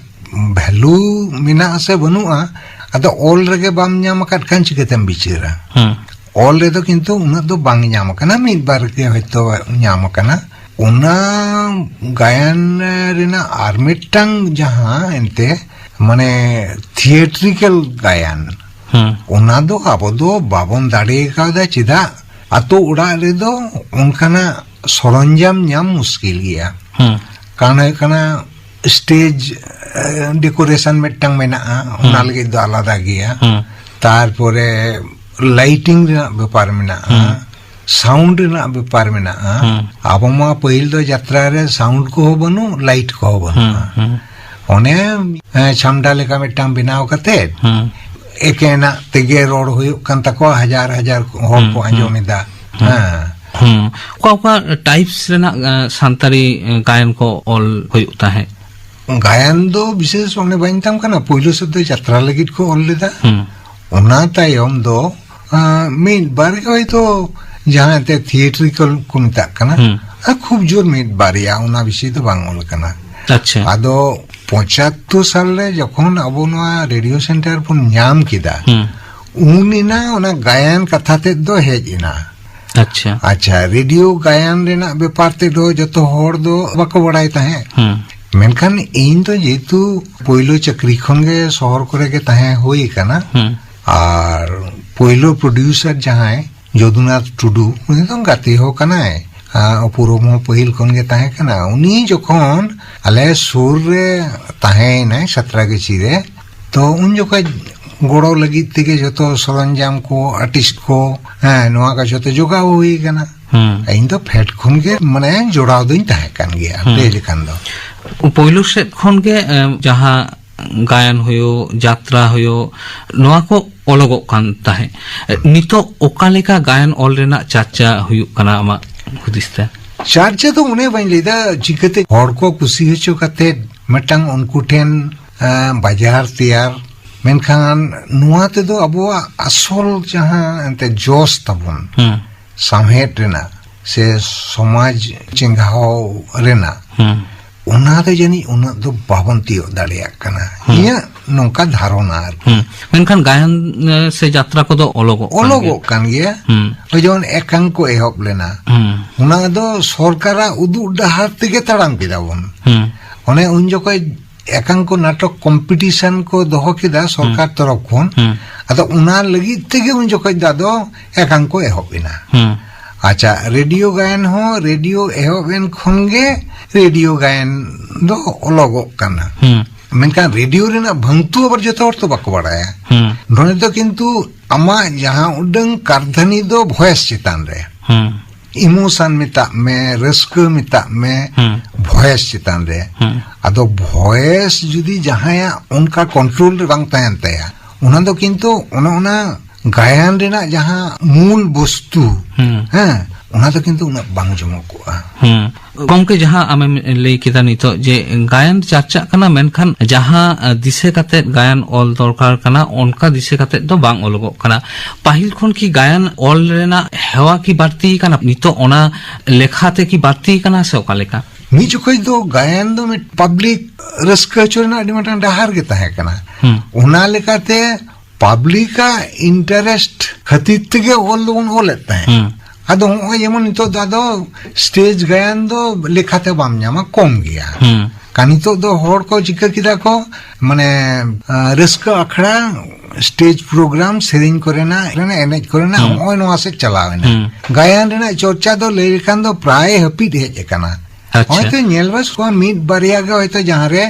ᱵᱷᱮᱞᱩ ᱢᱮᱱᱟᱜ ᱟᱥᱮ ᱵᱟᱹᱱᱩᱜᱼᱟ, ᱟᱫᱚ ᱚᱞ ᱨᱮᱜᱮ ᱵᱟᱢ ᱧᱟᱢ ᱟᱠᱟᱫ ᱠᱷᱟᱱ ᱪᱤᱠᱟᱹᱛᱮᱢ ᱵᱤᱪᱟᱹᱨᱟ? ᱦᱩᱸ᱾ ᱚᱞ ᱨᱮᱫᱚ ᱠᱤᱱᱛᱩ ᱩᱱᱟᱹᱜ ᱫᱚ ᱵᱟᱝ ᱧᱟᱢ ᱟᱠᱟᱱᱟ, ᱢᱤᱫ ᱵᱟᱨ ᱜᱮ ᱦᱚᱭᱛᱚ ᱧᱟᱢ ᱟᱠᱟᱱᱟ᱾ ᱚᱱᱟ ᱜᱟᱭᱟᱱ ᱨᱮᱱᱟᱜ ᱟᱨ ᱢᱤᱫᱴᱟᱝ ᱡᱟᱦᱟᱸ ᱮᱱᱛᱮ ᱢᱟᱱᱮ ᱛᱷᱤᱭᱮᱴᱨᱤᱠᱮᱞ ᱜᱟᱭᱟᱱ, ᱦᱩᱸ᱾ ᱚᱱᱟ ᱫᱚ ᱟᱵᱚ ᱫᱚ ᱵᱟᱵᱚᱱ ᱫᱟᱲᱮ ᱠᱟᱣᱫᱟ᱾ ᱪᱮᱫᱟᱜ? ᱟᱛᱳ ᱚᱲᱟᱜ ᱨᱮᱫᱚ ᱚᱱᱠᱟᱱᱟᱜ ᱥᱚᱨᱚᱧᱡᱟᱢ ᱧᱟᱢ ᱢᱩᱥᱠᱤᱞ ᱜᱮᱭᱟ᱾ ᱦᱩᱸ᱾ ᱠᱟᱨᱚᱱ ᱦᱩᱭᱩᱜ ᱠᱟᱱᱟ, ᱥᱴᱮᱡᱽ, ᱮ, ᱰᱮᱠᱳᱨᱮᱥᱚᱱ ᱢᱤᱫᱴᱟᱝ ᱢᱮᱱᱟᱜᱼᱟ, ᱚᱱᱟ ᱦᱩᱸ᱾ ᱞᱟᱹᱜᱤᱫ ᱫᱚ ᱟᱞᱟᱫᱟ ᱜᱮᱭᱟ᱾ ᱦᱩᱸ᱾ ᱛᱟᱨᱯᱚᱨᱮ ᱞᱟᱭᱴᱤᱝ ᱨᱮᱱᱟᱜ ᱵᱮᱯᱟᱨ ᱢᱮᱱᱟᱜᱼᱟ, ᱦᱩᱸ᱾ ᱥᱟᱣᱩᱱᱰ ᱨᱮᱱᱟᱜ ᱵᱮᱯᱟᱨ ᱢᱮᱱᱟᱜᱼᱟ᱾ ᱦᱩᱸ᱾ ᱟᱵᱚ ᱢᱟ ᱯᱟᱹᱦᱤᱞ ᱫᱚ ᱡᱟᱛᱨᱟ ᱨᱮ ᱥᱟᱣᱩᱱᱰ ᱠᱚᱦᱚᱸ ᱵᱟᱹᱱᱩᱜ, ᱞᱟᱭᱤᱴ ᱠᱚᱦᱚᱸ ᱵᱟᱹᱱᱩᱜᱼᱟ᱾ ᱦᱩᱸ, ᱦᱩᱸ᱾ ᱚᱱᱮ, ᱮ, ᱪᱷᱟᱢᱰᱟ ᱞᱮᱠᱟ ᱢᱤᱫᱴᱟᱝ ᱵᱮᱱᱟᱣ ᱠᱟᱛᱮ ᱦᱩᱸ᱾ ᱮᱠᱮᱱᱟᱜ ᱛᱮᱜᱮ ᱨᱚᱲ ᱦᱩᱭᱩᱜ ᱠᱟᱱ ᱛᱟᱠᱚᱣᱟ, ᱦᱟᱡᱟᱨ ᱦᱟᱡᱟᱨ ᱦᱚᱲ ᱦᱩᱸ, ᱠᱚ ᱦᱩᱸ᱾ ᱟᱸᱡᱚᱢ ᱮᱫᱟ᱾ ᱦᱩᱸ᱾ ᱦᱮᱸ᱾ ᱦᱩᱸ᱾ ᱚᱠᱟ ᱚᱠᱟ ᱴᱟᱭᱤᱯᱥ ᱨᱮᱱᱟᱜ, ᱮ, ᱥᱟᱱᱛᱟᱲᱤ, ᱮ, ᱜᱟᱭᱟᱱ ᱠᱚ ᱚᱞ ᱦᱩᱭᱩᱜ ᱛᱟᱦᱮᱸᱫ? ᱜᱟᱭᱟᱱ ᱫᱚ ᱵᱤᱥᱮᱥ ᱚᱱᱮ ᱵᱟᱹᱧ ᱢᱮᱛᱟᱢ ᱠᱟᱱᱟ, ᱯᱳᱭᱞᱳ ᱥᱮᱫ ᱫᱚ ᱡᱟᱛᱨᱟ ᱞᱟᱹᱜᱤᱫ ᱠᱚ ᱚᱞ ᱞᱮᱫᱟ᱾ ᱦᱩᱸ᱾ ᱚᱱᱟ ᱛᱟᱭᱚᱢ ᱫᱚ, ᱟᱸ, ᱢᱤᱫ ᱵᱟᱨ ᱜᱮ ᱦᱚᱭᱛᱳ ᱡᱟᱦᱟᱸ ᱮᱱᱛᱮ ᱛᱷᱤᱭᱮᱴᱨᱤᱠᱟᱞ ᱠᱚ ᱢᱮᱛᱟᱜ ᱠᱟᱱᱟ, ᱦᱩᱸ᱾ ᱟᱨ ᱠᱷᱩᱵ ᱡᱳᱨ ᱢᱤᱫ ᱵᱟᱨᱭᱟ, ᱚᱱᱟ ᱵᱮᱥᱤ ᱫᱚ ᱵᱟᱝ ᱚᱞ ᱠᱟᱱᱟ᱾ ᱟᱪᱪᱷᱟ᱾ ᱟᱫᱚ ᱯᱚᱸᱪᱟᱛᱛᱳᱨ ᱥᱟᱞ ᱨᱮ ᱡᱚᱠᱷᱚᱱ ᱟᱵᱚ ᱱᱚᱣᱟ ᱨᱮᱰᱤᱭᱳ ᱥᱮᱱᱴᱟᱨ ᱵᱚᱱ ᱧᱟᱢ ᱠᱮᱫᱟ, ᱦᱩᱸ᱾ ᱩᱱ ᱮᱱᱟ ᱚᱱᱟ ᱜᱟᱭᱟᱱ ᱠᱟᱛᱷᱟ ᱛᱮᱫ ᱫᱚ ᱦᱮᱡ ᱮᱱᱟ᱾ ᱟᱪᱪᱷᱟ᱾ ᱟᱪᱪᱷᱟ, ᱨᱮᱰᱤᱭᱳ ᱜᱟᱭᱟᱱ ᱨᱮᱱᱟᱜ ᱵᱮᱯᱟᱨ ᱛᱮᱫᱚ ᱡᱚᱛᱚ ᱦᱚᱲ ᱫᱚ ᱵᱟᱠᱚ ᱵᱟᱲᱟᱭ ᱛᱟᱦᱮᱸᱫ᱾ ᱦᱩᱸ᱾ ᱢᱮᱱᱠᱷᱟᱱ ᱤᱧ ᱫᱚ ᱡᱮᱦᱮᱛᱩ ᱯᱳᱭᱞᱳ ᱪᱟᱹᱠᱨᱤ ᱠᱷᱚᱱ ᱜᱮ ᱥᱚᱦᱚᱨ ᱠᱚᱨᱮ ᱜᱮ ᱛᱟᱦᱮᱸ ᱦᱩᱭ ᱟᱠᱟᱱᱟ, ᱦᱩᱸ᱾ ᱟᱨ ᱯᱳᱭᱞᱳ ᱯᱨᱚᱰᱭᱩᱥᱟᱨ ᱡᱟᱦᱟᱸᱭ ᱡᱚᱫᱩᱱᱟᱛᱷ ᱴᱩᱰᱩ, ᱩᱱᱤ ᱫᱚ ᱜᱟᱛᱮ ᱦᱚᱸ ᱠᱟᱱᱟᱭ, ᱟᱨ ᱩᱯᱨᱩᱢ ᱦᱚᱸ ᱯᱟᱹᱦᱤᱞ ᱠᱷᱚᱱ ᱜᱮ ᱛᱟᱦᱮᱸ ᱠᱟᱱᱟ᱾ ᱩᱱᱤ ᱡᱚᱠᱷᱚᱱ ᱟᱞᱮ ᱥᱩᱨ ᱨᱮ ᱛᱟᱦᱮᱸᱭᱮᱱᱟᱭ ᱥᱟᱛᱨᱟᱜᱟᱹᱪᱷᱤ ᱨᱮ, ᱛᱚ ᱩᱱ ᱡᱚᱠᱷᱚᱡ ᱜᱚᱲᱚ ᱞᱟᱹᱜᱤᱫ ᱛᱮᱜᱮ ᱡᱚᱛᱚ ᱥᱚᱨᱚᱧᱡᱟᱢ ᱠᱚ, ᱟᱨᱴᱤᱥᱴ ᱠᱚ, ᱦᱮᱸ, ᱱᱚᱣᱟ ᱠᱚ ᱡᱚᱛᱚ ᱡᱚᱜᱟᱣ ᱦᱩᱭ ᱟᱠᱟᱱᱟ᱾ ᱦᱩᱸ᱾ ᱤᱧ ᱫᱚ ᱯᱷᱮᱰ ᱠᱷᱚᱱ ᱜᱮ, ᱢᱟᱱᱮ, ᱡᱚᱲᱟᱣ ᱫᱚᱧ ᱛᱟᱦᱮᱸ ᱠᱟᱱ ᱜᱮᱭᱟ, ᱦᱩᱸ᱾ ᱞᱟᱹᱭ ᱞᱮᱠᱷᱟᱱ ᱫᱚ᱾ ᱯᱳᱭᱞᱳ ᱥᱮᱫ ᱠᱷᱚᱱ ᱜᱮ, ᱮᱢ, ᱡᱟᱦᱟᱸ ᱜᱟᱭᱟᱱ ᱦᱩᱭᱩᱜ, ᱡᱟᱛᱨᱟ ᱦᱩᱭᱩᱜ, ᱱᱚᱣᱟ ᱠᱚ ᱚᱞᱚᱜᱚᱜ ᱠᱟᱱ ᱛᱟᱦᱮᱸᱫ᱾ ᱱᱤᱛᱚᱜ ᱚᱠᱟ ᱞᱮᱠᱟ ᱜᱟᱭᱟᱱ ᱚᱞ ᱨᱮᱱᱟᱜ ᱪᱟᱨᱪᱟ ᱦᱩᱭᱩᱜ ᱠᱟᱱᱟ ᱟᱢᱟᱜ ᱦᱩᱫᱤᱥ ᱛᱮ? ᱪᱟᱨᱪᱟ ᱫᱚ ᱚᱱᱮ ᱵᱟᱹᱧ ᱞᱟᱹᱭᱫᱟ, ᱪᱤᱠᱟᱹᱛᱮ ᱦᱚᱲ ᱠᱚ ᱠᱩᱥᱤ ᱦᱚᱪᱚ ᱠᱟᱛᱮ ᱢᱤᱫᱴᱟᱝ ᱩᱱᱠᱩ ᱴᱷᱮᱱ, ᱮᱸ, ᱵᱟᱡᱟᱨ ᱛᱮᱭᱟᱨ᱾ ᱢᱮᱱᱠᱷᱟᱱ ᱱᱚᱣᱟ ᱛᱮᱫᱚ ᱟᱵᱚᱣᱟᱜ ᱟᱥᱚᱞ ᱡᱟᱦᱟᱸ ᱮᱱᱛᱮ ᱡᱚᱥ ᱛᱟᱵᱚᱱ, ᱦᱩᱸ᱾ ᱥᱟᱶᱦᱮᱫ ᱨᱮᱱᱟᱜ ᱥᱮ ᱥᱚᱢᱟᱡᱽ ᱪᱮᱸᱜᱷᱟᱣ ᱨᱮᱱᱟᱜ, ᱦᱩᱸ᱾ ᱚᱱᱟ ᱫᱚ ᱡᱟᱹᱱᱤᱡ ᱩᱱᱟᱹᱜ ᱫᱚ ᱵᱟᱵᱚᱱ ᱛᱤᱭᱳᱜ ᱫᱟᱲᱮᱭᱟᱜ ᱠᱟᱱᱟ, ᱦᱩᱸ᱾ ᱤᱧᱟᱹᱜ ᱱᱚᱝᱠᱟ ᱫᱷᱟᱨᱚᱱᱟ ᱟᱨᱠᱤ᱾ ᱦᱩᱸ᱾ ᱢᱮᱱᱠᱷᱟᱱ ᱜᱟᱭᱟᱱ, ᱮ, ᱥᱮ ᱡᱟᱛᱨᱟ ᱠᱚᱫᱚ ᱚᱞᱚᱜᱚᱜ ᱠᱟᱱ ᱜᱮᱭᱟ᱾ ᱚᱞᱚᱜᱚᱜ ᱠᱟᱱ ᱜᱮᱭᱟ᱾ ᱦᱩᱸ᱾ ᱳᱭ ᱡᱮᱢᱚᱱ ᱮᱠᱟᱝᱠᱚ ᱮᱦᱚᱵ ᱞᱮᱱᱟ, ᱦᱩᱸ᱾ ᱚᱱᱟ ᱫᱚ ᱥᱚᱨᱠᱟᱨᱟᱜ ᱩᱫᱩᱜ ᱰᱟᱦᱟᱨ ᱛᱮᱜᱮ ᱛᱟᱲᱟᱢ ᱠᱮᱫᱟ ᱵᱚᱱ᱾ ᱦᱩᱸ᱾ ᱚᱱᱮ ᱩᱱ ᱡᱚᱠᱷᱚᱡ ᱮᱠᱟᱝᱠᱚ ᱱᱟᱴᱚᱠ ᱠᱚᱢᱯᱤᱴᱤᱥᱚᱱ ᱠᱚ ᱫᱚᱦᱚ ᱠᱮᱫᱟ ᱥᱚᱨᱠᱟᱨ ᱦᱩᱸ᱾ ᱛᱚᱨᱚᱯ ᱠᱷᱚᱱ᱾ ᱦᱩᱸ᱾ ᱟᱫᱚ ᱚᱱᱟ ᱞᱟᱹᱜᱤᱫ ᱛᱮᱜᱮ ᱩᱱ ᱡᱚᱠᱷᱚᱡ ᱫᱚ ᱟᱫᱚ ᱮᱠᱟᱝᱠᱚ ᱮᱦᱚᱵ ᱮᱱᱟ᱾ ᱦᱩᱸ᱾ ᱟᱪᱪᱷᱟ, ᱨᱮᱰᱤᱭᱳ ᱜᱟᱭᱟᱱ ᱦᱚᱸ ᱨᱮᱰᱤᱭᱳ ᱮᱦᱚᱵ ᱮᱱ ᱠᱷᱚᱱ ᱜᱮ ᱨᱮᱰᱤᱭᱳ ᱜᱟᱭᱟᱱ ᱫᱚ ᱚᱞᱚᱜᱚᱜ ᱠᱟᱱᱟ᱾ ᱦᱩᱸ᱾ ᱢᱮᱱᱠᱷᱟᱱ ᱨᱮᱰᱤᱭᱳ ᱨᱮᱱᱟᱜ ᱵᱷᱟᱹᱝᱛᱩ ᱟᱵᱟᱨ ᱡᱚᱛᱚ ᱦᱚᱲ ᱛᱚ ᱵᱟᱠᱚ ᱵᱟᱲᱟᱭᱟ᱾ ᱦᱩᱸ᱾ ᱱᱚᱰᱮ ᱫᱚ ᱠᱤᱱᱛᱩ ᱟᱢᱟᱜ ᱡᱟᱦᱟᱸ ᱩᱰᱟᱹᱝ ᱠᱟᱨᱫᱷᱟᱹᱱᱤ ᱫᱚ ᱵᱷᱚᱭᱮᱥ ᱪᱮᱛᱟᱱ ᱨᱮ᱾ ᱦᱩᱸ᱾ ᱤᱢᱳᱥᱚᱱ ᱢᱮᱛᱟᱜ ᱢᱮ, ᱨᱟᱹᱥᱠᱟᱹ ᱢᱮᱛᱟᱜ ᱢᱮ, ᱦᱩᱸ᱾ ᱵᱷᱚᱭᱮᱥ ᱪᱮᱛᱟᱱ ᱨᱮ᱾ ᱦᱩᱸ᱾ ᱟᱫᱚ ᱵᱷᱚᱭᱮᱥ ᱡᱩᱫᱤ ᱡᱟᱦᱟᱸᱭᱟᱜ ᱚᱱᱠᱟ ᱠᱚᱱᱴᱨᱳᱞ ᱨᱮ ᱵᱟᱝ ᱛᱟᱦᱮᱱ ᱛᱟᱭᱟ, ᱚᱱᱟ ᱫᱚ ᱠᱤᱱᱛᱩ ᱚᱱᱮ ᱚᱱᱟ ᱜᱟᱭᱟᱱ ᱨᱮᱱᱟᱜ ᱡᱟᱦᱟᱸ ᱢᱩᱞ ᱵᱚᱥᱛᱩ, ᱦᱩᱸ᱾ ᱦᱮᱸ, ᱚᱱᱟ ᱫᱚ ᱠᱤᱱᱛᱩ ᱩᱱᱟᱹᱜ ᱵᱟᱝ ᱡᱚᱢᱚᱜᱚᱜᱼᱟ᱾ ᱦᱩᱸ᱾ ᱜᱚᱢᱠᱮ, ᱡᱟᱦᱟᱸ ᱟᱢᱮᱢ ᱞᱟᱹᱭ ᱠᱮᱫᱟ ᱱᱤᱛᱚᱜ ᱡᱮ ᱜᱟᱭᱟᱱ ᱪᱟᱨᱪᱟᱜ ᱠᱟᱱᱟ, ᱢᱮᱱᱠᱷᱟᱱ ᱡᱟᱦᱟᱸ, ᱟ, ᱫᱤᱥᱟᱹ ᱠᱟᱛᱮᱫ ᱜᱟᱭᱟᱱ ᱚᱞ ᱫᱚᱨᱠᱟᱨ ᱠᱟᱱᱟ, ᱚᱱᱠᱟ ᱫᱤᱥᱟᱹ ᱠᱟᱛᱮᱫ ᱫᱚ ᱵᱟᱝ ᱚᱞᱚᱜᱚᱜ ᱠᱟᱱᱟ᱾ ᱯᱟᱹᱦᱤᱞ ᱠᱷᱚᱱ ᱠᱤ ᱜᱟᱭᱟᱱ ᱚᱞ ᱨᱮᱱᱟᱜ ᱦᱮᱣᱟ ᱠᱤ ᱵᱟᱹᱲᱛᱤ ᱠᱟᱱᱟ? ᱱᱤᱛᱚᱜ ᱚᱱᱟ ᱞᱮᱠᱷᱟ ᱛᱮ ᱠᱤ ᱵᱟᱹᱲᱛᱤ ᱠᱟᱱᱟ ᱥᱮ ᱚᱠᱟ ᱞᱮᱠᱟ? ᱢᱤᱫ ᱡᱚᱠᱷᱚᱡ ᱫᱚ ᱜᱟᱭᱟᱱ ᱫᱚ ᱢᱤᱫ ᱯᱟᱵᱽᱞᱤᱠ ᱨᱟᱹᱥᱠᱟᱹ ᱦᱚᱪᱚ ᱨᱮᱱᱟᱜ ᱟᱹᱰᱤ ᱢᱤᱫᱴᱟᱝ ᱰᱟᱦᱟᱨ ᱜᱮ ᱛᱟᱦᱮᱸ ᱠᱟᱱᱟ᱾ ᱦᱩᱸ᱾ ᱚᱱᱟ ᱞᱮᱠᱟᱛᱮ ᱯᱟᱵᱽᱞᱤᱠᱟᱜ ᱤᱱᱴᱟᱨᱮᱥᱴ ᱠᱷᱟᱹᱛᱤᱨ ᱛᱮᱜᱮ ᱚᱞ ᱫᱚᱵᱚᱱ ᱚᱞᱮᱫ ᱛᱟᱦᱮᱸᱫ᱾ ᱦᱩᱸ᱾ ᱟᱫᱚ ᱦᱚᱸᱜᱼᱚᱭ ᱡᱮᱢᱚᱱ ᱱᱤᱛᱚᱜ ᱫᱚ ᱟᱫᱚ ᱥᱴᱮᱡᱽ ᱜᱟᱭᱟᱱ ᱫᱚ ᱞᱮᱠᱷᱟᱛᱮ ᱵᱟᱢ ᱧᱟᱢᱟ, ᱠᱚᱢ ᱜᱮᱭᱟ᱾ ᱦᱩᱸ᱾ ᱠᱟ-, ᱱᱤᱛᱚᱜ ᱫᱚ ᱦᱚᱲ ᱠᱚ ᱪᱤᱠᱟᱹ ᱠᱮᱫᱟ ᱠᱚ, ᱢᱟᱱᱮ, ᱟ, ᱨᱟᱹᱥᱠᱟᱹ ᱟᱠᱷᱲᱟ, ᱥᱴᱮᱡᱽ ᱯᱨᱳᱜᱨᱟᱢ, ᱥᱮᱨᱮᱧ ᱠᱚᱨᱮᱱᱟᱜ, ᱮᱱᱮᱡ ᱠᱚᱨᱮᱱᱟᱜ, ᱦᱩᱸ᱾ ᱦᱚᱸᱜᱼᱚᱭ ᱱᱚᱣᱟ ᱥᱮᱫ ᱪᱟᱞᱟᱣ ᱮᱱᱟ᱾ ᱦᱩᱸ᱾ ᱜᱟᱭᱟᱱ ᱨᱮᱱᱟᱜ ᱪᱚᱨᱪᱟ ᱫᱚ ᱞᱟᱹᱭ ᱞᱮᱠᱷᱟᱱ ᱫᱚ ᱯᱨᱟᱭ ᱦᱟᱹᱯᱤᱫ ᱦᱮᱡ ᱟᱠᱟᱱᱟ᱾ ᱟᱪᱪᱷᱟ᱾ ᱦᱚᱭᱛᱳ ᱧᱮᱞ ᱵᱟᱥ ᱠᱚᱣᱟ ᱢᱤᱫ ᱵᱟᱨᱭᱟ ᱜᱮ ᱦᱚᱭᱛᱳ ᱡᱟᱦᱟᱸ ᱨᱮ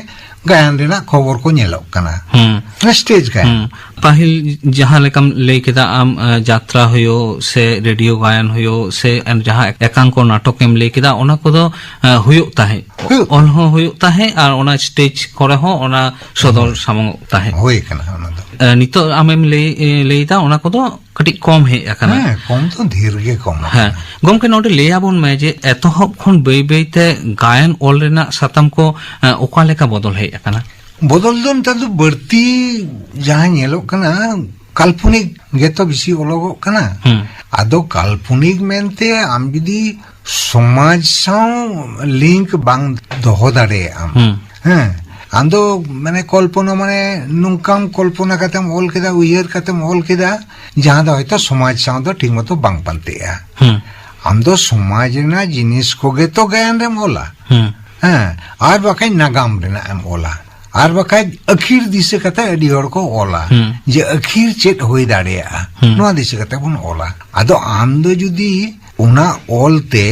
ᱜᱟᱭᱟᱱ ᱨᱮᱱᱟᱜ ᱠᱷᱚᱵᱚᱨ ᱠᱚ ᱧᱮᱞᱚᱜ ᱠᱟᱱᱟ᱾ ᱦᱩᱸ᱾ ᱥᱴᱮᱡᱽ ᱜᱟᱭᱟᱱ᱾ ᱦᱩᱸ᱾ ᱯᱟᱹᱦᱤᱞ ᱡᱟᱦᱟᱸ ᱞᱮᱠᱟᱢ ᱞᱟᱹᱭ ᱠᱮᱫᱟ ᱟᱢ, ᱮ, ᱡᱟᱛᱨᱟ ᱦᱩᱭᱩᱜ ᱥᱮ ᱨᱮᱰᱤᱭᱳ ᱜᱟᱭᱟᱱ ᱦᱩᱭᱩᱜ ᱥᱮ ᱮᱱ-, ᱡᱟᱦᱟᱸ ᱮᱠᱟᱝᱠᱚ ᱱᱟᱴᱚᱠ ᱮᱢ ᱞᱟᱹᱭ ᱠᱮᱫᱟ, ᱚᱱᱟ ᱠᱚᱫᱚ, ᱮ, ᱦᱩᱭᱩᱜ ᱛᱟᱦᱮᱸᱫ᱾ ᱦᱩᱭᱩᱜ᱾ ᱚᱞ ᱦᱚᱸ ᱦᱩᱭᱩᱜ ᱛᱟᱦᱮᱸᱫ ᱟᱨ ᱚᱱᱟ ᱥᱴᱮᱡᱽ ᱠᱚᱨᱮ ᱦᱚᱸ ᱚᱱᱟ ᱥᱚᱫᱚᱨ ᱦᱩᱸ᱾ ᱥᱟᱢᱟᱝᱚᱜ ᱛᱟᱦᱮᱸᱫ᱾ ᱦᱩᱭ ᱠᱟᱱᱟ ᱚᱱᱟ ᱫᱚ᱾ ᱮ, ᱱᱤᱛᱚᱜ ᱟᱢᱮᱢ ᱞᱟᱹᱭ, ᱮ, ᱞᱟᱹᱭᱫᱟ, ᱚᱱᱟ ᱠᱚᱫᱚ ᱠᱟᱹᱴᱤᱡ ᱠᱚᱢ ᱦᱮᱡ ᱟᱠᱟᱱᱟ᱾ ᱦᱮᱸ, ᱠᱚᱢ ᱫᱚ ᱰᱷᱮᱨ ᱜᱮ ᱠᱚᱢ ᱦᱮᱸ᱾ ᱟᱠᱟᱱᱟ᱾ ᱜᱚᱢᱠᱮ, ᱱᱚᱰᱮ ᱞᱟᱹᱭ ᱟᱵᱚᱱ ᱢᱮ ᱡᱮ ᱮᱛᱚᱦᱚᱵ ᱠᱷᱚᱱ ᱵᱟᱹᱭ ᱵᱟᱹᱭ ᱛᱮ ᱜᱟᱭᱟᱱ ᱚᱞ ᱨᱮᱱᱟᱜ ᱥᱟᱛᱟᱢ ᱠᱚ, ᱮ, ᱚᱠᱟ ᱞᱮᱠᱟ ᱵᱚᱫᱚᱞ ᱦᱮᱡ ᱟᱠᱟᱱᱟ? ᱵᱚᱫᱚᱞ ᱫᱚ ᱱᱮᱛᱟᱨ ᱫᱚ ᱵᱟᱹᱲᱛᱤ ᱡᱟᱦᱟᱸ ᱧᱮᱞᱚᱜ ᱠᱟᱱᱟ, ᱠᱟᱞᱯᱚᱱᱤᱠ ᱜᱮᱛᱚ ᱵᱮᱥᱤ ᱚᱞᱚᱜᱚᱜ ᱠᱟᱱᱟ᱾ ᱦᱩᱸ᱾ ᱟᱫᱚ ᱠᱟᱞᱯᱚᱱᱤᱠ ᱢᱮᱱᱛᱮ ᱟᱢ ᱡᱩᱫᱤ ᱥᱚᱢᱟᱡᱽ ᱥᱟᱶ ᱞᱤᱝᱠ ᱵᱟᱝ ᱫᱚᱦᱚ ᱫᱟᱲᱮᱭᱟᱜ ᱟᱢ, ᱦᱩᱸ᱾ ᱦᱮᱸ, ᱟᱢ ᱫᱚ ᱢᱟᱱᱮ ᱠᱚᱞᱯᱚᱱᱟ, ᱢᱟᱱᱮ ᱱᱚᱝᱠᱟᱢ ᱠᱚᱞᱯᱚᱱᱟ ᱠᱟᱛᱮᱢ ᱚᱞ ᱠᱮᱫᱟ, ᱩᱭᱦᱟᱹᱨ ᱠᱟᱛᱮᱢ ᱚᱞ ᱠᱮᱫᱟ, ᱡᱟᱦᱟᱸ ᱫᱚ ᱦᱚᱭᱛᱚ ᱥᱚᱢᱟᱡᱽ ᱥᱟᱶ ᱫᱚ ᱴᱷᱤᱠ ᱢᱚᱛᱚ ᱵᱟᱝ ᱯᱟᱱᱛᱮᱜᱼᱟ᱾ ᱦᱩᱸ᱾ ᱟᱢ ᱫᱚ ᱥᱚᱢᱟᱡᱽ ᱨᱮᱱᱟᱜ ᱡᱤᱱᱤᱥ ᱠᱚᱜᱮ ᱛᱚ ᱜᱟᱭᱟᱱ ᱨᱮᱢ ᱚᱞᱟ᱾ ᱦᱩᱸ᱾ ᱦᱮᱸ, ᱟᱨ ᱵᱟᱠᱷᱟᱡ ᱱᱟᱜᱟᱢ ᱨᱮᱱᱟᱜ ᱮᱢ ᱚᱞᱟ, ᱟᱨ ᱵᱟᱠᱷᱟᱡ ᱟᱹᱠᱷᱤᱨ ᱫᱤᱥᱟᱹ ᱠᱟᱛᱮ ᱟᱹᱰᱤ ᱦᱚᱲ ᱠᱚ ᱚᱞᱟ, ᱦᱩᱸ᱾ ᱡᱮ ᱟᱹᱠᱷᱤᱨ ᱪᱮᱫ ᱦᱩᱭ ᱫᱟᱲᱮᱭᱟᱜᱼᱟ, ᱦᱩᱸ᱾ ᱱᱚᱣᱟ ᱫᱤᱥᱟᱹ ᱠᱟᱛᱮ ᱵᱚᱱ ᱚᱞᱟ᱾ ᱟᱫᱚ ᱟᱢ ᱫᱚ ᱡᱩᱫᱤ ᱚᱱᱟ ᱚᱞ ᱛᱮ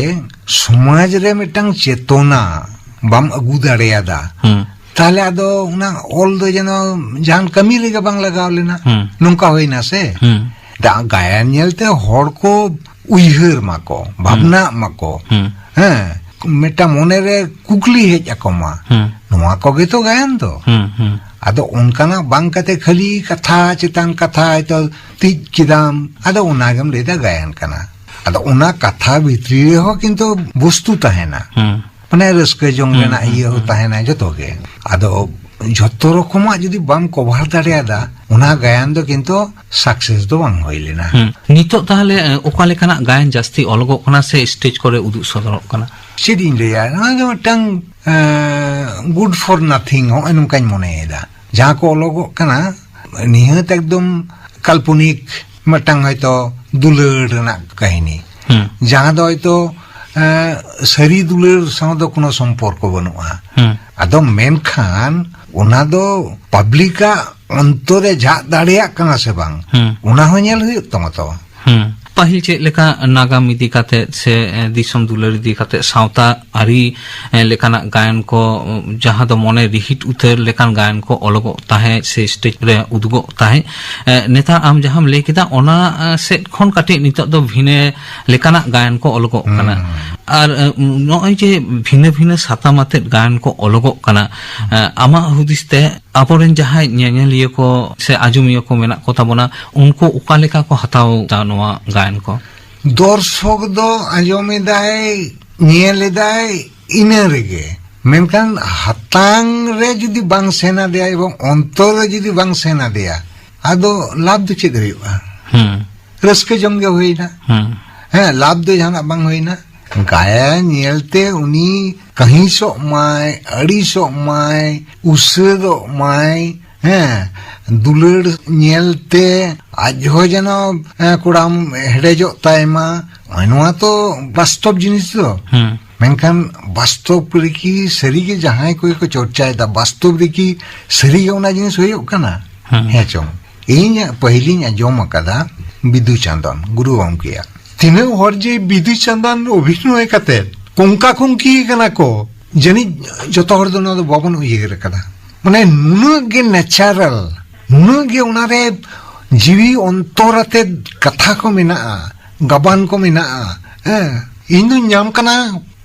ᱥᱚᱢᱟᱡᱽ ᱨᱮ ᱢᱤᱫᱴᱟᱝ ᱪᱮᱛᱚᱱᱟ ᱵᱟᱢ ᱟᱹᱜᱩ ᱫᱟᱲᱮᱭᱟᱫᱟ, ᱦᱩᱸ᱾ ᱛᱟᱦᱞᱮ ᱟᱫᱚ ᱚᱱᱟ ᱚᱞ ᱫᱚ ᱡᱮᱱᱚ ᱡᱟᱦᱟᱱ ᱠᱟᱹᱢᱤ ᱨᱮᱜᱮ ᱵᱟᱝ ᱞᱟᱜᱟᱣ ᱞᱮᱱᱟ᱾ ᱦᱩᱸ᱾ ᱱᱚᱝᱠᱟ ᱦᱩᱭᱱᱟ ᱥᱮ? ᱦᱩᱸ᱾ ᱫᱟ-, ᱜᱟᱭᱟᱱ ᱧᱮᱞᱛᱮ ᱦᱚᱲ ᱠᱚ ᱩᱭᱦᱟᱹᱨ ᱢᱟᱠᱚ, ᱦᱩᱸ᱾ ᱵᱷᱟᱵᱽᱱᱟᱜ ᱢᱟᱠᱚ᱾ ᱦᱩᱸ᱾ ᱦᱮᱸ, ᱢᱤᱫᱴᱟᱝ ᱢᱚᱱᱮᱨᱮ ᱠᱩᱠᱞᱤ ᱦᱮᱡ ᱟᱠᱚ ᱢᱟ᱾ ᱦᱩᱸ᱾ ᱱᱚᱣᱟ ᱠᱚᱜᱮ ᱛᱚ ᱜᱟᱭᱟᱱ ᱫᱚ᱾ ᱦᱩᱸ, ᱦᱩᱸ᱾ ᱟᱫᱚ ᱚᱱᱠᱟᱱᱟᱜ ᱵᱟᱝ ᱠᱟᱛᱮ ᱠᱷᱟᱹᱞᱤ ᱠᱟᱛᱷᱟ ᱪᱮᱛᱟᱱ ᱠᱟᱛᱷᱟ ᱦᱚᱭᱛᱚ ᱛᱤᱡ ᱠᱮᱫᱟᱢ, ᱟᱫᱚ ᱚᱱᱟᱜᱮᱢ ᱞᱟᱹᱭᱫᱟ ᱜᱟᱭᱟᱱ ᱠᱟᱱᱟ᱾ ᱟᱫᱚ ᱚᱱᱟ ᱠᱟᱛᱷᱟ ᱵᱷᱤᱛᱨᱤ ᱨᱮᱦᱚᱸ ᱠᱤᱱᱛᱩ ᱵᱚᱥᱛᱩ ᱛᱟᱦᱮᱱᱟ᱾ ᱦᱩᱸ᱾ ᱢᱟᱱᱮ ᱨᱟᱹᱥᱠᱟᱹ ᱡᱚᱝ ᱦᱩᱸ, ᱨᱮᱱᱟᱜ ᱦᱩᱸ, ᱤᱭᱟᱹ ᱦᱚᱸ ᱦᱩᱸ᱾ ᱛᱟᱦᱮᱱᱟ ᱡᱚᱛᱚ ᱜᱮ᱾ ᱟᱫᱚ ᱡᱷᱚᱛᱚ ᱨᱚᱠᱚᱢᱟᱜ ᱡᱩᱫᱤ ᱵᱟᱢ ᱠᱚᱵᱷᱟᱨ ᱫᱟᱲᱮᱭᱟᱫᱟ, ᱚᱱᱟ ᱜᱟᱭᱟᱱ ᱫᱚ ᱠᱤᱱᱛᱩ ᱥᱟᱠᱥᱮᱥ ᱫᱚ ᱵᱟᱝ ᱦᱩᱭ ᱞᱮᱱᱟ᱾ ᱦᱩᱸ᱾ ᱱᱤᱛᱚᱜ ᱛᱟᱦᱞᱮ, ᱮ, ᱚᱠᱟ ᱞᱮᱠᱟᱱᱟᱜ ᱜᱟᱭᱟᱱ ᱡᱟᱹᱥᱛᱤ ᱚᱞᱚᱜᱚᱜ ᱠᱟᱱᱟ ᱥᱮ ᱥᱴᱮᱡ ᱠᱚᱨᱮ ᱩᱫᱩᱜ ᱥᱚᱫᱚᱨᱚᱜ ᱠᱟᱱᱟ? ᱪᱮᱫ ᱤᱧ ᱞᱟᱹᱭᱟ, ᱱᱚᱣᱟ ᱫᱚ ᱢᱤᱫᱴᱟᱝ, ᱮ, good for nothing, ᱦᱚᱸᱜᱼᱚᱭ ᱱᱚᱝᱠᱟᱧ ᱢᱚᱱᱮᱭᱮᱫᱟ᱾ ᱡᱟᱦᱟᱸ ᱠᱚ ᱚᱞᱚᱜᱚᱜ ᱠᱟᱱᱟ, ᱱᱤᱦᱟᱹᱛ ᱮᱠᱫᱚᱢ ᱠᱟᱞᱯᱚᱱᱤᱠ ᱢᱤᱫᱴᱟᱝ ᱦᱚᱭᱛᱚ ᱫᱩᱞᱟᱹᱲ ᱨᱮᱱᱟᱜ ᱠᱟᱹᱦᱱᱤ᱾ ᱦᱩᱸ᱾ ᱡᱟᱦᱟᱸ ᱫᱚ ᱦᱚᱭᱛᱚ, ᱮ, ᱥᱟᱹᱨᱤ ᱫᱩᱞᱟᱹᱲ ᱥᱟᱶ ᱫᱚ ᱠᱳᱱᱳ ᱥᱚᱢᱯᱚᱨᱠᱚ ᱵᱟᱹᱱᱩᱜᱼᱟ᱾ ᱦᱩᱸ᱾ ᱟᱫᱚ ᱢᱮᱱᱠᱷᱟᱱ ᱚᱱᱟ ᱫᱚ ᱯᱟᱵᱽᱞᱤᱠᱟᱜ ᱚᱱᱛᱚᱨᱮ ᱡᱷᱟᱜ ᱫᱟᱲᱮᱭᱟᱜ ᱠᱟᱱᱟ ᱥᱮ ᱵᱟᱝ, ᱦᱩᱸ᱾ ᱚᱱᱟ ᱦᱚᱸ ᱧᱮᱞ ᱦᱩᱭᱩᱜ ᱛᱟᱢᱟ ᱛᱚ᱾ ᱦᱩᱸ᱾ ᱯᱟᱹᱦᱤᱞ ᱪᱮᱫ ᱞᱮᱠᱟ ᱱᱟᱜᱟᱢ ᱤᱫᱤ ᱠᱟᱛᱮ ᱥᱮ, ᱮ, ᱫᱤᱥᱚᱢ ᱫᱩᱞᱟᱹᱲ ᱤᱫᱤ ᱠᱟᱛᱮ, ᱥᱟᱶᱛᱟ ᱟᱹᱨᱤ, ᱮ, ᱞᱮᱠᱟᱱᱟᱜ ᱜᱟᱭᱟᱱ ᱠᱚ, ᱡᱟᱦᱟᱸ ᱫᱚ ᱢᱚᱱᱮ ᱨᱤᱦᱤᱴ ᱩᱛᱟᱹᱨ ᱞᱮᱠᱟᱱ ᱜᱟᱭᱟᱱ ᱠᱚ ᱚᱞᱚᱜᱚᱜ ᱛᱟᱦᱮᱸᱫ ᱥᱮ ᱥᱴᱮᱡ ᱨᱮ ᱩᱫᱩᱜᱚᱜ ᱛᱟᱦᱮᱸᱫ, ᱮ, ᱱᱮᱛᱟᱨ ᱟᱢ ᱡᱟᱦᱟᱸᱢ ᱞᱟᱹᱭ ᱠᱮᱫᱟ, ᱚᱱᱟ, ᱮ, ᱥᱮᱫ ᱠᱷᱚᱱ ᱠᱟᱹᱴᱤᱡ ᱱᱤᱛᱚᱜ ᱫᱚ ᱵᱷᱤᱱᱟᱹ ᱞᱮᱠᱟᱱᱟᱜ ᱜᱟᱭᱟᱱ ᱠᱚ ᱚᱞᱚᱜᱚᱜ ᱠᱟᱱᱟ᱾ ᱦᱩᱸ᱾ ᱟᱨ, ᱮ, ᱱᱚᱜᱼᱚᱭ ᱡᱮ ᱵᱷᱤᱱᱟᱹ ᱵᱷᱤᱱᱟᱹ ᱥᱟᱛᱟᱢ ᱟᱛᱮᱫ ᱜᱟᱭᱟᱱ ᱠᱚ ᱚᱞᱚᱜᱚᱜ ᱠᱟᱱᱟ, ᱮ, ᱟᱢᱟᱜ ᱦᱩᱫᱤᱥ ᱛᱮ ᱟᱵᱚᱨᱮᱱ ᱡᱟᱦᱟᱸᱭ ᱧᱮᱧᱮᱞᱤᱭᱟᱹ ᱠᱚ ᱥᱮ ᱟᱸᱡᱚᱢᱤᱭᱟᱹ ᱠᱚ ᱢᱮᱱᱟᱜ ᱠᱚ ᱛᱟᱵᱚᱱᱟ, ᱩᱱᱠᱩ ᱚᱠᱟ ᱞᱮᱠᱟ ᱠᱚ ᱦᱟᱛᱟᱣ ᱮᱫᱟ ᱱᱚᱣᱟ ᱜᱟᱭᱟᱱ ᱠᱚ? ᱫᱚᱨᱥᱚᱠ ᱫᱚ ᱟᱸᱡᱚᱢ ᱮᱫᱟᱭ, ᱧᱮᱞ ᱮᱫᱟᱭ, ᱤᱱᱟᱹ ᱨᱮᱜᱮ᱾ ᱢᱮᱱᱠᱷᱟᱱ ᱦᱟᱛᱟᱝ ᱨᱮ ᱡᱩᱫᱤ ᱵᱟᱝ ᱥᱮᱱ ᱟᱫᱮᱭᱟ ᱮᱵᱚᱝ ᱚᱱᱛᱚᱨ ᱨᱮ ᱡᱩᱫᱤ ᱵᱟᱝ ᱥᱮᱱ ᱟᱫᱮᱭᱟ, ᱟᱫᱚ ᱞᱟᱵᱷ ᱫᱚ ᱪᱮᱫ ᱦᱩᱭᱩᱜᱼᱟ? ᱦᱩᱸ᱾ ᱨᱟᱹᱥᱠᱟᱹ ᱡᱚᱝ ᱜᱮ ᱦᱩᱭᱱᱟ᱾ ᱦᱩᱸ᱾ ᱦᱮᱸ, ᱞᱟᱵᱷ ᱫᱚ ᱡᱟᱦᱟᱱᱟᱜ ᱵᱟᱝ ᱦᱩᱭᱱᱟ᱾ ᱜᱟᱭᱟᱱ ᱧᱮᱞᱛᱮ ᱩᱱᱤ ᱠᱟᱹᱦᱤᱥᱚᱜ ᱢᱟᱭ, ᱟᱹᱲᱤᱥᱚᱜ ᱢᱟᱭ, ᱩᱥᱟᱹᱫᱚᱜ ᱢᱟᱭ, ᱦᱮᱸ, ᱫᱩᱞᱟᱹᱲ ᱧᱮᱞᱛᱮ ᱟᱡ ᱦᱚᱸ ᱡᱮᱱᱚ, ᱦᱮᱸ, ᱠᱚᱲᱟᱢ ᱦᱮᱰᱮᱡᱚᱜ ᱛᱟᱭ ᱢᱟ᱾ ᱱᱚᱜᱼᱚᱭ ᱱᱚᱣᱟ ᱛᱚ ᱵᱟᱥᱛᱚᱵ ᱡᱤᱱᱤᱥ ᱫᱚ᱾ ᱦᱩᱸ᱾ ᱢᱮᱱᱠᱷᱟᱱ ᱵᱟᱥᱛᱚᱵ ᱨᱮᱠᱤ ᱥᱟᱹᱨᱤᱜᱮ ᱡᱟᱦᱟᱸᱭ ᱠᱚᱜᱮ ᱠᱚ ᱪᱚᱨᱪᱟᱭᱮᱫᱟ, ᱵᱟᱥᱛᱚᱵ ᱨᱮᱠᱤ ᱥᱟᱹᱨᱤᱜᱮ ᱚᱱᱟ ᱡᱤᱱᱤᱥ ᱦᱩᱭᱩᱜ ᱠᱟᱱᱟ? ᱦᱩᱸ᱾ ᱦᱮᱸ ᱪᱚᱝ? ᱤᱧ ᱯᱟᱹᱦᱤᱞᱤᱧ ᱟᱸᱡᱚᱢ ᱟᱠᱟᱫᱟ ᱵᱤᱫᱩ ᱪᱟᱸᱫᱟᱱ, ᱜᱩᱨᱩ ᱜᱚᱢᱠᱮᱭᱟᱜ᱾ ᱛᱤᱱᱟᱹᱜ ᱦᱚᱲ ᱡᱮ ᱵᱤᱫᱩ ᱪᱟᱸᱫᱟᱱ ᱚᱵᱷᱤᱱᱚᱭ ᱠᱟᱛᱮ ᱠᱚᱝᱠᱟ ᱠᱚᱝᱠᱤ ᱠᱟᱱᱟ ᱠᱚ, ᱡᱟᱹᱱᱤᱡ ᱡᱚᱛᱚ ᱦᱚᱲ ᱫᱚ ᱱᱚᱣᱟ ᱫᱚ ᱵᱟᱵᱚᱱ ᱩᱭᱦᱟᱹᱨ ᱟᱠᱟᱫᱟ᱾ ᱢᱟᱱᱮ ᱱᱩᱱᱟᱹᱜ ᱜᱮ natural, ᱱᱩᱱᱟᱹᱜ ᱜᱮ ᱚᱱᱟᱨᱮ ᱡᱤᱣᱤ ᱚᱱᱛᱚᱨ ᱟᱛᱮ ᱠᱟᱛᱷᱟ ᱠᱚ ᱢᱮᱱᱟᱜᱼᱟ, ᱜᱟᱵᱟᱱ ᱠᱚ ᱢᱮᱱᱟᱜᱼᱟ᱾ ᱦᱮᱸ, ᱤᱧ ᱫᱩᱧ ᱧᱟᱢ ᱠᱟᱱᱟ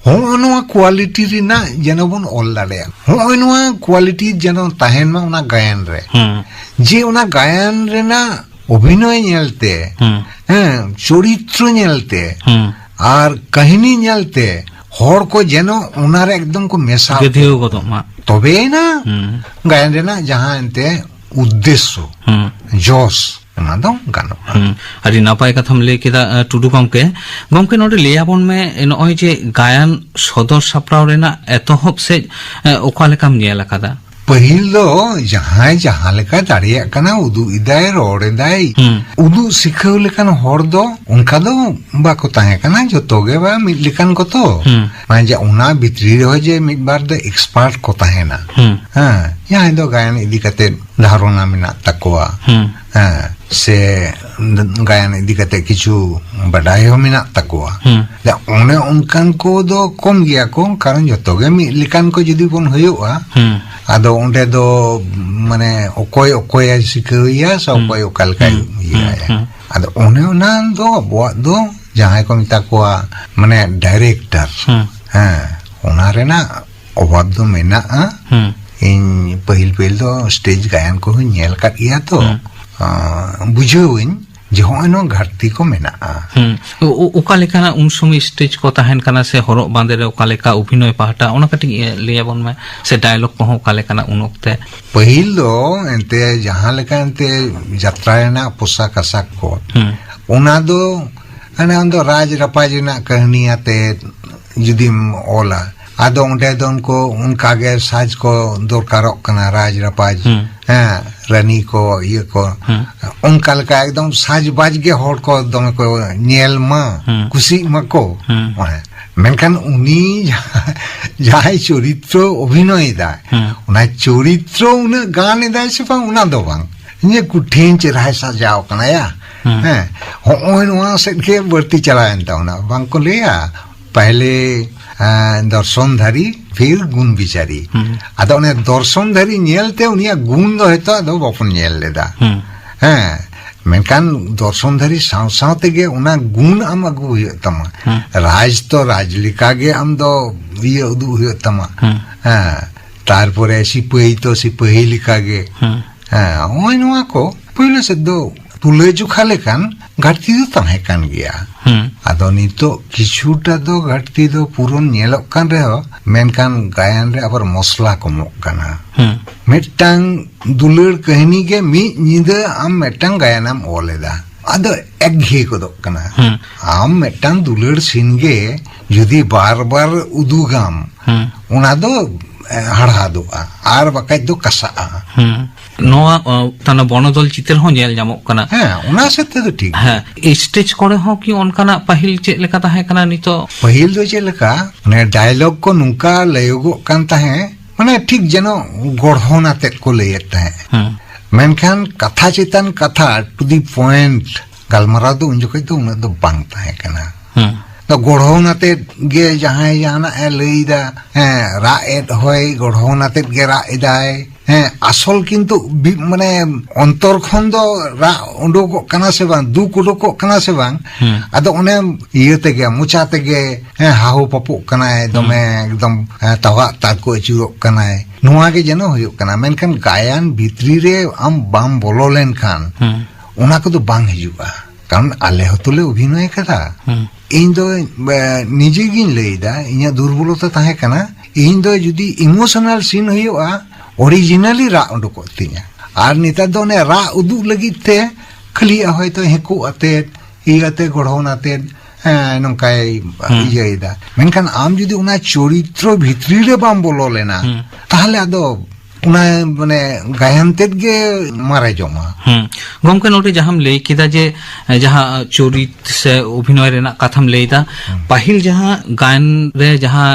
ᱦᱚᱸᱜᱼᱚ ᱱᱚᱣᱟ quality ᱨᱮᱱᱟᱜ ᱡᱮᱱᱚ ᱵᱚᱱ ᱚᱞ ᱫᱟᱲᱮᱭᱟᱜ, ᱦᱚᱸᱜᱼᱚ ᱱᱚᱣᱟ quality ᱡᱮᱱᱚ ᱛᱟᱦᱮᱱ ᱢᱟ ᱚᱱᱟ ᱜᱟᱭᱟᱱ ᱨᱮ᱾ ᱦᱩᱸ᱾ ᱡᱮ ᱚᱱᱟ ᱜᱟᱭᱟᱱ ᱨᱮᱱᱟᱜ ᱚᱵᱷᱤᱱᱚᱭ ᱧᱮᱞᱛᱮ, ᱦᱩᱸ᱾ ᱦᱮᱸ, ᱪᱚᱨᱤᱛᱨᱚ ᱧᱮᱞᱛᱮ, ᱦᱩᱸ᱾ ᱟᱨ ᱠᱟᱹᱦᱱᱤ ᱧᱮᱞᱛᱮ ᱦᱚᱲ ᱠᱚ ᱡᱮᱱᱚ ᱚᱱᱟᱨᱮ ᱮᱠᱫᱚᱢ ᱠᱚ ᱢᱮᱥᱟ ᱜᱟᱹᱫᱷᱤᱭᱟᱹᱣ ᱜᱚᱫᱚᱜ ᱢᱟ᱾ ᱛᱚᱵᱮᱭᱮᱱᱟ ᱦᱩᱸ᱾ ᱜᱟᱭᱟᱱ ᱨᱮᱱᱟᱜ ᱡᱟᱦᱟᱸ ᱮᱱᱛᱮ ᱩᱫᱽᱫᱮᱥᱥᱚ, ᱦᱩᱸ᱾ ᱡᱚᱥ, ᱚᱱᱟ ᱫᱚ ᱜᱟᱱᱚᱜᱼᱟ᱾ ᱦᱩᱸ᱾ ᱟᱹᱰᱤ ᱱᱟᱯᱟᱭ ᱠᱟᱛᱷᱟᱢ ᱞᱟᱹᱭ ᱠᱮᱫᱟ, ᱮ, ᱴᱩᱰᱩ ᱜᱚᱢᱠᱮ᱾ ᱜᱚᱢᱠᱮ, ᱱᱚᱰᱮ ᱞᱟᱹᱭ ᱟᱵᱚᱱ ᱢᱮ, ᱱᱚᱜᱼᱚᱭ ᱡᱮ ᱜᱟᱭᱟᱱ ᱥᱚᱫᱚᱨ ᱥᱟᱯᱲᱟᱣ ᱨᱮᱱᱟᱜ ᱮᱛᱚᱦᱚᱵ ᱥᱮᱫ, ᱮ, ᱚᱠᱟ ᱞᱮᱠᱟᱢ ᱧᱮᱞ ᱟᱠᱟᱫᱟ? ᱯᱟᱹᱦᱤᱞ ᱫᱚ ᱡᱟᱦᱟᱸᱭ ᱡᱟᱦᱟᱸ ᱞᱮᱠᱟᱭ ᱫᱟᱲᱮᱭᱟᱜ ᱠᱟᱱᱟ, ᱩᱫᱩᱜ ᱮᱫᱟᱭ, ᱨᱚᱲ ᱮᱫᱟᱭ, ᱦᱩᱸ᱾ ᱩᱫᱩᱜ ᱥᱤᱠᱷᱟᱹᱣ ᱞᱮᱠᱟᱱ ᱦᱚᱲ ᱫᱚ ᱚᱱᱠᱟ ᱫᱚ ᱵᱟᱠᱚ ᱛᱟᱦᱮᱸ ᱠᱟᱱᱟ, ᱡᱚᱛᱚ ᱜᱮ ᱵᱟ ᱢᱤᱫ ᱞᱮᱠᱟᱱ ᱠᱚ ᱛᱚ᱾ ᱦᱩᱸ᱾ ᱢᱟᱱᱮ ᱡᱮ ᱚᱱᱟ ᱵᱷᱤᱛᱨᱤ ᱨᱮᱦᱚᱸ ᱡᱮ ᱢᱤᱫ ᱵᱟᱨ ᱫᱚ expert ᱠᱚ ᱛᱟᱦᱮᱱᱟ᱾ ᱦᱩᱸ᱾ ᱦᱮᱸ, ᱡᱟᱦᱟᱸᱭ ᱫᱚ ᱜᱟᱭᱟᱱ ᱤᱫᱤ ᱠᱟᱛᱮ ᱫᱷᱟᱨᱚᱱᱟ ᱢᱮᱱᱟᱜ ᱛᱟᱠᱚᱣᱟ᱾ ᱦᱩᱸ᱾ ᱦᱮᱸ, ᱥᱮ ᱜᱟᱭᱟᱱ ᱤᱫᱤ ᱠᱟᱛᱮ ᱠᱤᱪᱷᱩ ᱵᱟᱰᱟᱭ ᱦᱚᱸ ᱢᱮᱱᱟᱜ ᱛᱟᱠᱚᱣᱟ᱾ ᱦᱩᱸ᱾ ᱫᱟ ᱚᱱᱮ ᱚᱱᱠᱟᱱ ᱠᱚᱫᱚ ᱠᱚᱢ ᱜᱮᱭᱟ ᱠᱚ, ᱠᱟᱨᱚᱱ ᱡᱚᱛᱚ ᱜᱮ ᱢᱤᱫ ᱞᱮᱠᱟᱱ ᱠᱚ ᱡᱩᱫᱤ ᱵᱚᱱ ᱦᱩᱭᱩᱜᱼᱟ, ᱦᱩᱸ᱾ ᱟᱫᱚ ᱚᱸᱰᱮ ᱫᱚ ᱢᱟᱱᱮ ᱚᱠᱚᱭ ᱚᱠᱚᱭᱮ ᱥᱤᱠᱟᱹᱣᱮᱭᱟ ᱥᱮ ᱦᱩᱸ᱾ ᱚᱠᱚᱭ ᱚᱠᱟ ᱞᱮᱠᱟᱭ ᱦᱩᱸ᱾ ᱤᱭᱟᱹᱭᱟ᱾ ᱦᱩᱸ᱾ ᱟᱫᱚ ᱚᱱᱮ ᱚᱱᱟ ᱫᱚ ᱟᱵᱚᱣᱟᱜ ᱫᱚ ᱡᱟᱦᱟᱸᱭ ᱠᱚ ᱢᱮᱛᱟ ᱠᱚᱣᱟ ᱢᱟᱱᱮ ᱰᱟᱭᱨᱮᱠᱴᱚᱨ, ᱦᱩᱸ᱾ ᱦᱮᱸ, ᱚᱱᱟ ᱨᱮᱱᱟᱜ ᱚᱵᱷᱟᱵ ᱫᱚ ᱢᱮᱱᱟᱜᱼᱟ᱾ ᱦᱩᱸ᱾ ᱤᱧ ᱯᱟᱹᱦᱤᱞ ᱯᱟᱹᱦᱤᱞ ᱫᱚ ᱥᱴᱮᱡᱽ ᱜᱟᱭᱟᱱ ᱠᱚᱦᱚᱸᱧ ᱧᱮᱞ ᱟᱠᱟᱫ ᱜᱮᱭᱟ ᱛᱚ, ᱦᱩᱸ᱾ ᱟᱸ, ᱵᱩᱡᱷᱟᱹᱣᱟᱹᱧ ᱡᱮ ᱦᱚᱸᱜᱼᱚᱭ ᱱᱚᱣᱟ ᱜᱷᱟᱴᱛᱤ ᱠᱚ ᱢᱮᱱᱟᱜᱼᱟ᱾ ᱦᱩᱸ᱾ ᱚ-, ᱚ-, ᱚᱠᱟ ᱞᱮᱠᱟᱱᱟᱜ ᱩᱱ ᱥᱚᱢᱚᱭ ᱥᱴᱮᱡᱽ ᱠᱚ ᱛᱟᱦᱮᱱ ᱠᱟᱱᱟ ᱥᱮ ᱦᱚᱨᱚᱜ ᱵᱟᱸᱫᱮ ᱨᱮ ᱚᱠᱟ ᱞᱮᱠᱟ, ᱚᱵᱷᱤᱱᱚᱭ ᱯᱟᱦᱴᱟ, ᱚᱱᱟ ᱠᱟᱹᱴᱤᱡ, ᱮ, ᱞᱟᱹᱭ ᱟᱵᱚᱱ ᱢᱮ, ᱥᱮ ᱰᱟᱭᱞᱚᱜ ᱠᱚᱦᱚᱸ ᱚᱠᱟ ᱞᱮᱠᱟᱱᱟᱜ ᱩᱱ ᱚᱠᱛᱮ? ᱯᱟᱹᱦᱤᱞ ᱫᱚ ᱮᱱᱛᱮ ᱡᱟᱦᱟᱸ ᱞᱮᱠᱟ ᱮᱱᱛᱮ ᱡᱟᱛᱨᱟ ᱨᱮᱱᱟᱜ ᱯᱳᱥᱟᱠ ᱟᱥᱟᱠ ᱠᱚ, ᱦᱩᱸ᱾ ᱚᱱᱟ ᱫᱚ ᱦᱟᱱᱮ ᱟᱢ ᱫᱚ ᱨᱟᱡᱽ ᱨᱟᱯᱟᱡᱽ ᱨᱮᱱᱟᱜ ᱠᱟᱹᱦᱱᱤ ᱟᱛᱮ ᱡᱩᱫᱤᱢ ᱚᱞᱟ, ᱟᱫᱚ ᱚᱸᱰᱮ ᱫᱚ ᱩᱱᱠᱩ ᱚᱱᱠᱟ ᱜᱮ ᱥᱟᱡᱽ ᱠᱚ ᱫᱚᱨᱠᱟᱨᱚᱜ ᱠᱟᱱᱟ, ᱨᱟᱡᱽ ᱨᱟᱯᱟᱡᱽ, ᱦᱩᱸ᱾ ᱦᱮᱸ, ᱨᱟᱹᱱᱤ ᱠᱚ, ᱤᱭᱟᱹ ᱠᱚ, ᱦᱩᱸ᱾ ᱚᱱᱠᱟ ᱞᱮᱠᱟ ᱮᱠᱫᱚᱢ ᱥᱟᱡᱽᱵᱟᱡᱽ ᱜᱮ ᱦᱚᱲ ᱠᱚ ᱫᱚᱢᱮ ᱠᱚ ᱧᱮᱞ ᱢᱟ, ᱦᱩᱸ᱾ ᱠᱩᱥᱤᱜ ᱢᱟᱠᱚ᱾ ᱦᱩᱸ᱾ ᱦᱮᱸ᱾ ᱢᱮᱱᱠᱷᱟᱱ ᱩᱱᱤ ᱡᱟᱦᱟᱸ, ᱡᱟᱦᱟᱸᱭ ᱪᱚᱨᱤᱛᱨᱚ ᱚᱵᱷᱤᱱᱚᱭ ᱮᱫᱟᱭ, ᱦᱩᱸ᱾ ᱚᱱᱟ ᱪᱚᱨᱤᱛᱨᱚ ᱩᱱᱟᱹᱜ ᱜᱟᱱ ᱮᱫᱟᱭ ᱥᱮ ᱵᱟᱝ, ᱚᱱᱟ ᱫᱚ ᱵᱟᱝ᱾ ᱤᱧᱟᱹᱜ ᱠᱩᱴᱷᱤᱱ ᱪᱮᱦᱨᱟᱭ ᱥᱟᱡᱟᱣ ᱠᱟᱱᱟᱭᱟ᱾ ᱦᱩᱸ᱾ ᱦᱮᱸ, ᱦᱚᱸᱜᱼᱚᱭ ᱱᱚᱣᱟ ᱥᱮᱫ ᱜᱮ ᱵᱟᱹᱲᱛᱤ ᱪᱟᱞᱟᱣᱮᱱ ᱛᱟᱵᱚᱱᱟ᱾ ᱵᱟᱝ ᱠᱚ ᱞᱟᱹᱭᱟ, "ᱯᱟᱦᱞᱮ, ᱮᱸ, ᱫᱚᱨᱥᱚᱱ ᱫᱷᱟᱨᱤ, ᱯᱷᱤᱨ ᱜᱩᱱ ᱵᱤᱪᱟᱨᱤ᱾" ᱦᱩᱸ᱾ ᱟᱫᱚ ᱚᱱᱮ ᱫᱚᱨᱥᱚᱱ ᱫᱷᱟᱨᱤ ᱧᱮᱞᱛᱮ ᱩᱱᱤᱭᱟᱜ ᱜᱩᱱ ᱫᱚ ᱦᱚᱭᱛᱚ ᱟᱫᱚ ᱵᱟᱵᱚᱱ ᱧᱮᱞ ᱞᱮᱫᱟ᱾ ᱦᱩᱸ᱾ ᱦᱮᱸ, ᱢᱮᱱᱠᱷᱟᱱ ᱫᱚᱨᱥᱚᱱ ᱫᱷᱟᱨᱤ ᱥᱟᱶ ᱥᱟᱶ ᱛᱮᱜᱮ ᱚᱱᱟ ᱜᱩᱱ ᱟᱢ ᱟᱹᱜᱩ ᱦᱩᱭᱩᱜ ᱛᱟᱢᱟ᱾ ᱦᱩᱸ᱾ ᱨᱟᱡᱽ ᱛᱚ ᱨᱟᱡᱽ ᱞᱮᱠᱟ ᱜᱮ ᱟᱢ ᱫᱚ ᱤᱭᱟᱹ ᱩᱫᱩᱜ ᱦᱩᱭᱩᱜ ᱛᱟᱢᱟ᱾ ᱦᱩᱸ᱾ ᱦᱮᱸ, ᱛᱟᱨᱯᱚᱨᱮ ᱥᱤᱯᱟᱹᱦᱤ ᱛᱚ ᱥᱤᱯᱟᱹᱦᱤ ᱞᱮᱠᱟ ᱜᱮ᱾ ᱦᱩᱸ᱾ ᱦᱮᱸ, ᱱᱚᱜᱼᱚᱭ ᱱᱚᱣᱟ ᱠᱚ ᱯᱳᱭᱞᱳ ᱥᱮᱫ ᱫᱚ ᱛᱩᱞᱟᱹᱡᱚᱠᱷᱟ ᱞᱮᱠᱟᱱ ᱜᱷᱟᱴᱛᱤ ᱫᱚ ᱛᱟᱦᱮᱸ ᱠᱟᱱ ᱜᱮᱭᱟ᱾ ᱦᱩᱸ᱾ ᱟᱫᱚ ᱱᱤᱛᱚᱜ ᱠᱤᱪᱷᱩᱴᱟ ᱫᱚ ᱜᱷᱟᱴᱛᱤ ᱫᱚ ᱯᱩᱨᱚᱱ ᱧᱮᱞᱚᱜ ᱠᱟᱱ ᱨᱮᱦᱚᱸ, ᱢᱮᱱᱠᱷᱟᱱ ᱜᱟᱭᱟᱱ ᱨᱮ ᱟᱵᱟᱨ ᱢᱚᱥᱞᱟ ᱠᱚᱢᱚᱜ ᱠᱟᱱᱟ᱾ ᱦᱩᱸ᱾ ᱢᱤᱫᱴᱟᱝ ᱫᱩᱞᱟᱹᱲ ᱠᱟᱹᱦᱱᱤ ᱜᱮ ᱢᱤᱫ ᱧᱤᱫᱟᱹ ᱟᱢ ᱢᱤᱫᱴᱟᱝ ᱜᱟᱭᱟᱱᱮᱢ ᱚᱞ ᱮᱫᱟ, ᱟᱫᱚ ᱮᱠᱜᱷᱮᱭᱮ ᱜᱚᱫᱚᱜ ᱠᱟᱱᱟ᱾ ᱦᱩᱸ᱾ ᱟᱢ ᱢᱤᱫᱴᱟᱝ ᱫᱩᱞᱟᱹᱲ ᱥᱤᱱ ᱜᱮ ᱡᱩᱫᱤ ᱵᱟᱨ ᱵᱟᱨ ᱩᱫᱩᱜᱟᱢ, ᱦᱩᱸ᱾ ᱚᱱᱟ ᱫᱚ, ᱮ, ᱦᱟᱲᱦᱟᱫᱚᱜᱼᱟ, ᱟᱨ ᱵᱟᱠᱷᱟᱡ ᱫᱚ ᱠᱟᱥᱟᱜᱼᱟ᱾ ᱦᱩᱸ᱾ ᱱᱚᱣᱟ, ᱚ, ᱛᱟᱱᱟ ᱵᱚᱱᱚᱫᱚᱞ ᱪᱤᱛᱟᱹᱨ ᱦᱚᱸ ᱧᱮᱞ ᱧᱟᱢᱚᱜ ᱠᱟᱱᱟ᱾ ᱦᱮᱸ, ᱚᱱᱟ ᱥᱮᱫ ᱛᱮᱫᱚ ᱴᱷᱤᱠ ᱜᱮᱭᱟ᱾ ᱦᱮᱸ, ᱥᱴᱮᱡᱽ ᱠᱚᱨᱮ ᱦᱚᱸ ᱠᱤ ᱚᱱᱠᱟᱱᱟᱜ ᱯᱟᱹᱦᱤᱞ ᱪᱮᱫ ᱞᱮᱠᱟ ᱛᱟᱦᱮᱸ ᱠᱟᱱᱟ ᱱᱤᱛᱚᱜ? ᱯᱟᱹᱦᱤᱞ ᱫᱚ ᱪᱮᱫ ᱞᱮᱠᱟ, ᱢᱟᱱᱮ ᱰᱟᱭᱞᱚᱜ ᱠᱚ ᱱᱚᱝᱠᱟ ᱞᱟᱹᱭᱚᱜᱚᱜ ᱠᱟᱱ ᱛᱟᱦᱮᱸᱫ, ᱢᱟᱱᱮ ᱴᱷᱤᱠ ᱡᱮᱱᱚ ᱜᱚᱲᱦᱚᱱ ᱟᱛᱮᱫ ᱠᱚ ᱞᱟᱹᱭᱮᱫ ᱛᱟᱦᱮᱸᱫ᱾ ᱦᱩᱸ᱾ ᱢᱮᱱᱠᱷᱟᱱ ᱠᱟᱛᱷᱟ ᱪᱮᱛᱟᱱ ᱠᱟᱛᱷᱟ, to the point, ᱜᱟᱞᱢᱟᱨᱟᱣ ᱫᱚ ᱩᱱ ᱡᱚᱠᱷᱚᱡ ᱫᱚ ᱩᱱᱟᱹᱜ ᱫᱚ ᱵᱟᱝ ᱛᱟᱦᱮᱸ ᱠᱟᱱᱟ᱾ ᱦᱩᱸ᱾ ᱛᱚ ᱜᱚᱲᱦᱚᱱ ᱟᱛᱮᱫ ᱜᱮ ᱡᱟᱦᱟᱸᱭ ᱡᱟᱦᱟᱱᱟᱜ ᱮ ᱞᱟᱹᱭᱫᱟ, ᱦᱮᱸ, ᱨᱟᱜ ᱮᱫ ᱦᱚᱭ ᱜᱚᱲᱦᱚᱱ ᱟᱛᱮᱫ ᱜᱮ ᱨᱟᱜ ᱮᱫᱟᱭ, ᱦᱮᱸ, ᱟᱥᱚᱞ ᱠᱤᱱᱛᱩ ᱵᱤ-, ᱢᱟᱱᱮ ᱚᱱᱛᱚᱨ ᱠᱷᱚᱱ ᱫᱚ ᱨᱟᱜ ᱩᱰᱩᱠᱚᱜ ᱠᱟᱱᱟ ᱥᱮ ᱵᱟᱝ, ᱫᱩᱠ ᱩᱰᱩᱠᱚᱜ ᱠᱟᱱᱟ ᱥᱮ ᱵᱟᱝ, ᱦᱩᱸ᱾ ᱟᱫᱚ ᱚᱱᱮ ᱤᱭᱟᱹ ᱛᱮᱜᱮ, ᱢᱚᱪᱟ ᱛᱮᱜᱮ, ᱦᱮᱸ, ᱦᱟᱦᱩ ᱯᱟᱯᱚᱜ ᱠᱟᱱᱟᱭ, ᱫᱚᱢᱮ ᱦᱩᱸ᱾ ᱮᱠᱫᱚᱢ, ᱦᱮᱸ, ᱛᱟᱣᱟᱜ ᱛᱟᱨᱠᱚ ᱟᱹᱪᱩᱨᱚᱜ ᱠᱟᱱᱟᱭ, ᱱᱚᱣᱟ ᱜᱮ ᱡᱮᱱᱚ ᱦᱩᱭᱩᱜ ᱠᱟᱱᱟ᱾ ᱢᱮᱱᱠᱷᱟᱱ ᱜᱟᱭᱟᱱ ᱵᱷᱤᱛᱨᱤ ᱨᱮ ᱟᱢ ᱵᱟᱢ ᱵᱚᱞᱚ ᱞᱮᱱᱠᱷᱟᱱ, ᱦᱩᱸ᱾ ᱚᱱᱟ ᱠᱚᱫᱚ ᱵᱟᱝ ᱦᱤᱡᱩᱜᱼᱟ᱾ ᱠᱟᱨᱚᱱ ᱟᱞᱮ ᱦᱚᱸᱛᱚ ᱞᱮ ᱚᱵᱷᱤᱱᱚᱭ ᱠᱟᱫᱟ᱾ ᱦᱩᱸ᱾ ᱤᱧ ᱫᱚ, ᱮ, ᱱᱤᱡᱮ ᱜᱤᱧ ᱞᱟᱹᱭᱫᱟ, ᱤᱧᱟᱹᱜ ᱫᱩᱨᱵᱚᱞᱚᱛᱟ ᱛᱟᱦᱮᱸ ᱠᱟᱱᱟ᱾ ᱤᱧ ᱫᱚ ᱡᱩᱫᱤ emotional scene ᱦᱩᱭᱩᱜᱼᱟ, originally ᱨᱟᱜ ᱩᱰᱩᱠᱚᱜ ᱛᱤᱧᱟ᱾ ᱟᱨ ᱱᱮᱛᱟᱨ ᱫᱚ ᱚᱱᱮ ᱨᱟᱜ ᱩᱫᱩᱜ ᱞᱟᱹᱜᱤᱫ ᱛᱮ ᱠᱷᱟᱹᱞᱤ ᱦᱚᱭᱛᱳ ᱦᱮᱸᱠᱚᱜ ᱟᱛᱮᱫ, ᱤᱭᱟᱹ ᱟᱛᱮᱫ, ᱜᱚᱲᱦᱚᱱ ᱟᱛᱮᱫ, ᱦᱮᱸ, ᱱᱚᱝᱠᱟᱭ ᱦᱩᱸ᱾ ᱤᱭᱟᱹᱭᱮᱫᱟ᱾ ᱢᱮᱱᱠᱷᱟᱱ ᱟᱢ ᱡᱩᱫᱤ ᱚᱱᱟ ᱪᱚᱨᱤᱛᱨᱚ ᱵᱷᱤᱛᱨᱤ ᱨᱮ ᱵᱟᱢ ᱵᱚᱞᱚ ᱞᱮᱱᱟ, ᱦᱩᱸ᱾ ᱛᱟᱦᱞᱮ ᱟᱫᱚ ᱚᱱᱟ, ᱢᱟᱱᱮ, ᱜᱟᱭᱟᱱ ᱛᱮᱫ ᱜᱮ ᱢᱟᱨᱮ ᱡᱚᱝᱟ᱾ ᱦᱩᱸ᱾ ᱜᱚᱢᱠᱮ, ᱱᱚᱰᱮ ᱡᱟᱦᱟᱸᱢ ᱞᱟᱹᱭ ᱠᱮᱫᱟ ᱡᱮ, ᱮ, ᱡᱟᱦᱟᱸ ᱪᱚᱨᱤᱛ ᱥᱮ ᱚᱵᱷᱤᱱᱚᱭ ᱨᱮᱱᱟᱜ ᱠᱟᱛᱷᱟᱢ ᱞᱟᱹᱭ ᱮᱫᱟ, ᱦᱩᱸ᱾ ᱯᱟᱹᱦᱤᱞ ᱡᱟᱦᱟᱸ ᱜᱟᱭᱟᱱ ᱨᱮ ᱡᱟᱦᱟᱸ,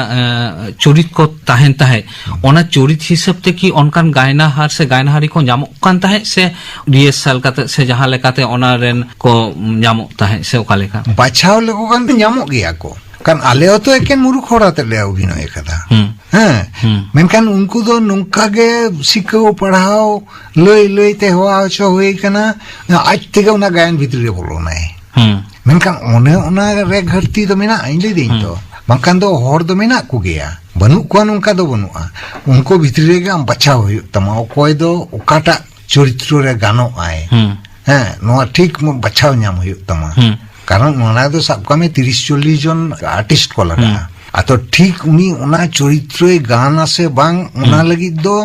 ᱮ, ᱪᱚᱨᱤᱛ ᱠᱚ ᱛᱟᱦᱮᱱ ᱛᱟᱦᱮᱸᱫ, ᱦᱩᱸ᱾ ᱚᱱᱟ ᱪᱚᱨᱤᱛ ᱦᱤᱥᱟᱹᱵ ᱛᱮ ᱠᱤ ᱚᱱᱠᱟᱱ ᱜᱟᱭᱱᱟᱦᱟᱨ ᱥᱮ ᱜᱟᱭᱱᱟᱦᱟᱨᱤ ᱠᱚ ᱧᱟᱢᱚᱜ ᱠᱟᱱ ᱛᱟᱦᱮᱸᱫ ᱥᱮ rehearsal ᱠᱟᱛᱮ ᱥᱮ ᱡᱟᱦᱟᱸ ᱞᱮᱠᱟᱛᱮ ᱚᱱᱟ ᱨᱮᱱ ᱠᱚ ᱧᱟᱢᱚᱜ ᱛᱟᱦᱮᱸᱫ ᱥᱮ ᱚᱠᱟ ᱞᱮᱠᱟ? ᱵᱟᱪᱷᱟᱣ ᱞᱮᱠᱚ ᱠᱷᱟᱱ ᱫᱚ ᱧᱟᱢᱚᱜ ᱜᱮᱭᱟ ᱠᱚ᱾ ᱠᱟᱨᱚᱱ ᱟᱞᱮ ᱦᱚᱸᱛᱚ ᱮᱠᱮᱱ ᱢᱩᱨᱩᱠ ᱦᱚᱲ ᱟᱛᱮ ᱞᱮ ᱚᱵᱷᱤᱱᱚᱭ ᱟᱠᱟᱫᱟ᱾ ᱦᱩᱸ᱾ ᱦᱮᱸ᱾ ᱦᱩᱸ᱾ ᱢᱮᱱᱠᱷᱟᱱ ᱩᱱᱠᱩ ᱫᱚ ᱱᱚᱝᱠᱟ ᱜᱮ ᱥᱤᱠᱷᱟᱹᱣ ᱯᱟᱲᱦᱟᱣ ᱞᱟᱹᱭ ᱞᱟᱹᱭ ᱛᱮ ᱦᱮᱣᱟ ᱦᱚᱪᱚ ᱦᱩᱭ ᱠᱟᱱᱟ, ᱟᱡ ᱛᱮᱜᱮ ᱚᱱᱟ ᱜᱟᱭᱟᱱ ᱵᱷᱤᱛᱨᱤ ᱨᱮ ᱵᱚᱞᱚᱱᱟᱭ᱾ ᱦᱩᱸ᱾ ᱢᱮᱱᱠᱷᱟᱱ ᱚᱱᱮ ᱚᱱᱟ ᱨᱮ ᱜᱷᱟᱹᱴᱛᱤ ᱫᱚ ᱢᱮᱱᱟᱜᱼᱟ, ᱤᱧ ᱞᱟᱹᱭ ᱫᱟᱹᱧ ᱦᱩᱸ᱾ ᱛᱚ᱾ ᱵᱟᱝᱠᱷᱟᱱ ᱫᱚ ᱦᱚᱲ ᱫᱚ ᱢᱮᱱᱟᱜ ᱠᱚᱜᱮᱭᱟ, ᱵᱟᱹᱱᱩᱜ ᱠᱚᱣᱟ ᱱᱚᱝᱠᱟ ᱫᱚ ᱵᱟᱹᱱᱩᱜᱼᱟ᱾ ᱩᱱᱠᱩ ᱵᱷᱤᱛᱨᱤ ᱨᱮᱜᱮ ᱟᱢ ᱵᱟᱪᱷᱟᱣ ᱦᱩᱭᱩᱜ ᱛᱟᱢᱟ, ᱚᱠᱚᱭ ᱫᱚ ᱚᱠᱟᱴᱟᱜ ᱪᱚᱨᱤᱛᱨᱚ ᱨᱮ ᱜᱟᱱᱚᱜ ᱟᱭ᱾ ᱦᱩᱸ᱾ ᱦᱮᱸ, ᱱᱚᱣᱟ ᱴᱷᱤᱠ ᱢᱚ-, ᱵᱟᱪᱷᱟᱣ ᱧᱟᱢ ᱦᱩᱭᱩᱜ ᱛᱟᱢᱟ᱾ ᱦᱩᱸ᱾ ᱠᱟᱨᱚᱱ ᱚᱱᱟ ᱫᱚ ᱥᱟᱵ ᱠᱟᱜ ᱢᱮ ᱛᱤᱨᱤᱥ ᱪᱚᱞᱞᱤᱥ ᱡᱚᱱ artist ᱠᱚ ᱞᱟᱜᱟᱜᱼᱟ᱾ ᱦᱩᱸ᱾ ᱟᱫᱚ ᱴᱷᱤᱠ ᱩᱱᱤ ᱚᱱᱟ ᱪᱚᱨᱤᱛᱨᱚᱭ ᱜᱟᱱᱟ ᱥᱮ ᱵᱟᱝ, ᱚᱱᱟ ᱦᱩᱸ᱾ ᱞᱟᱹᱜᱤᱫ ᱫᱚ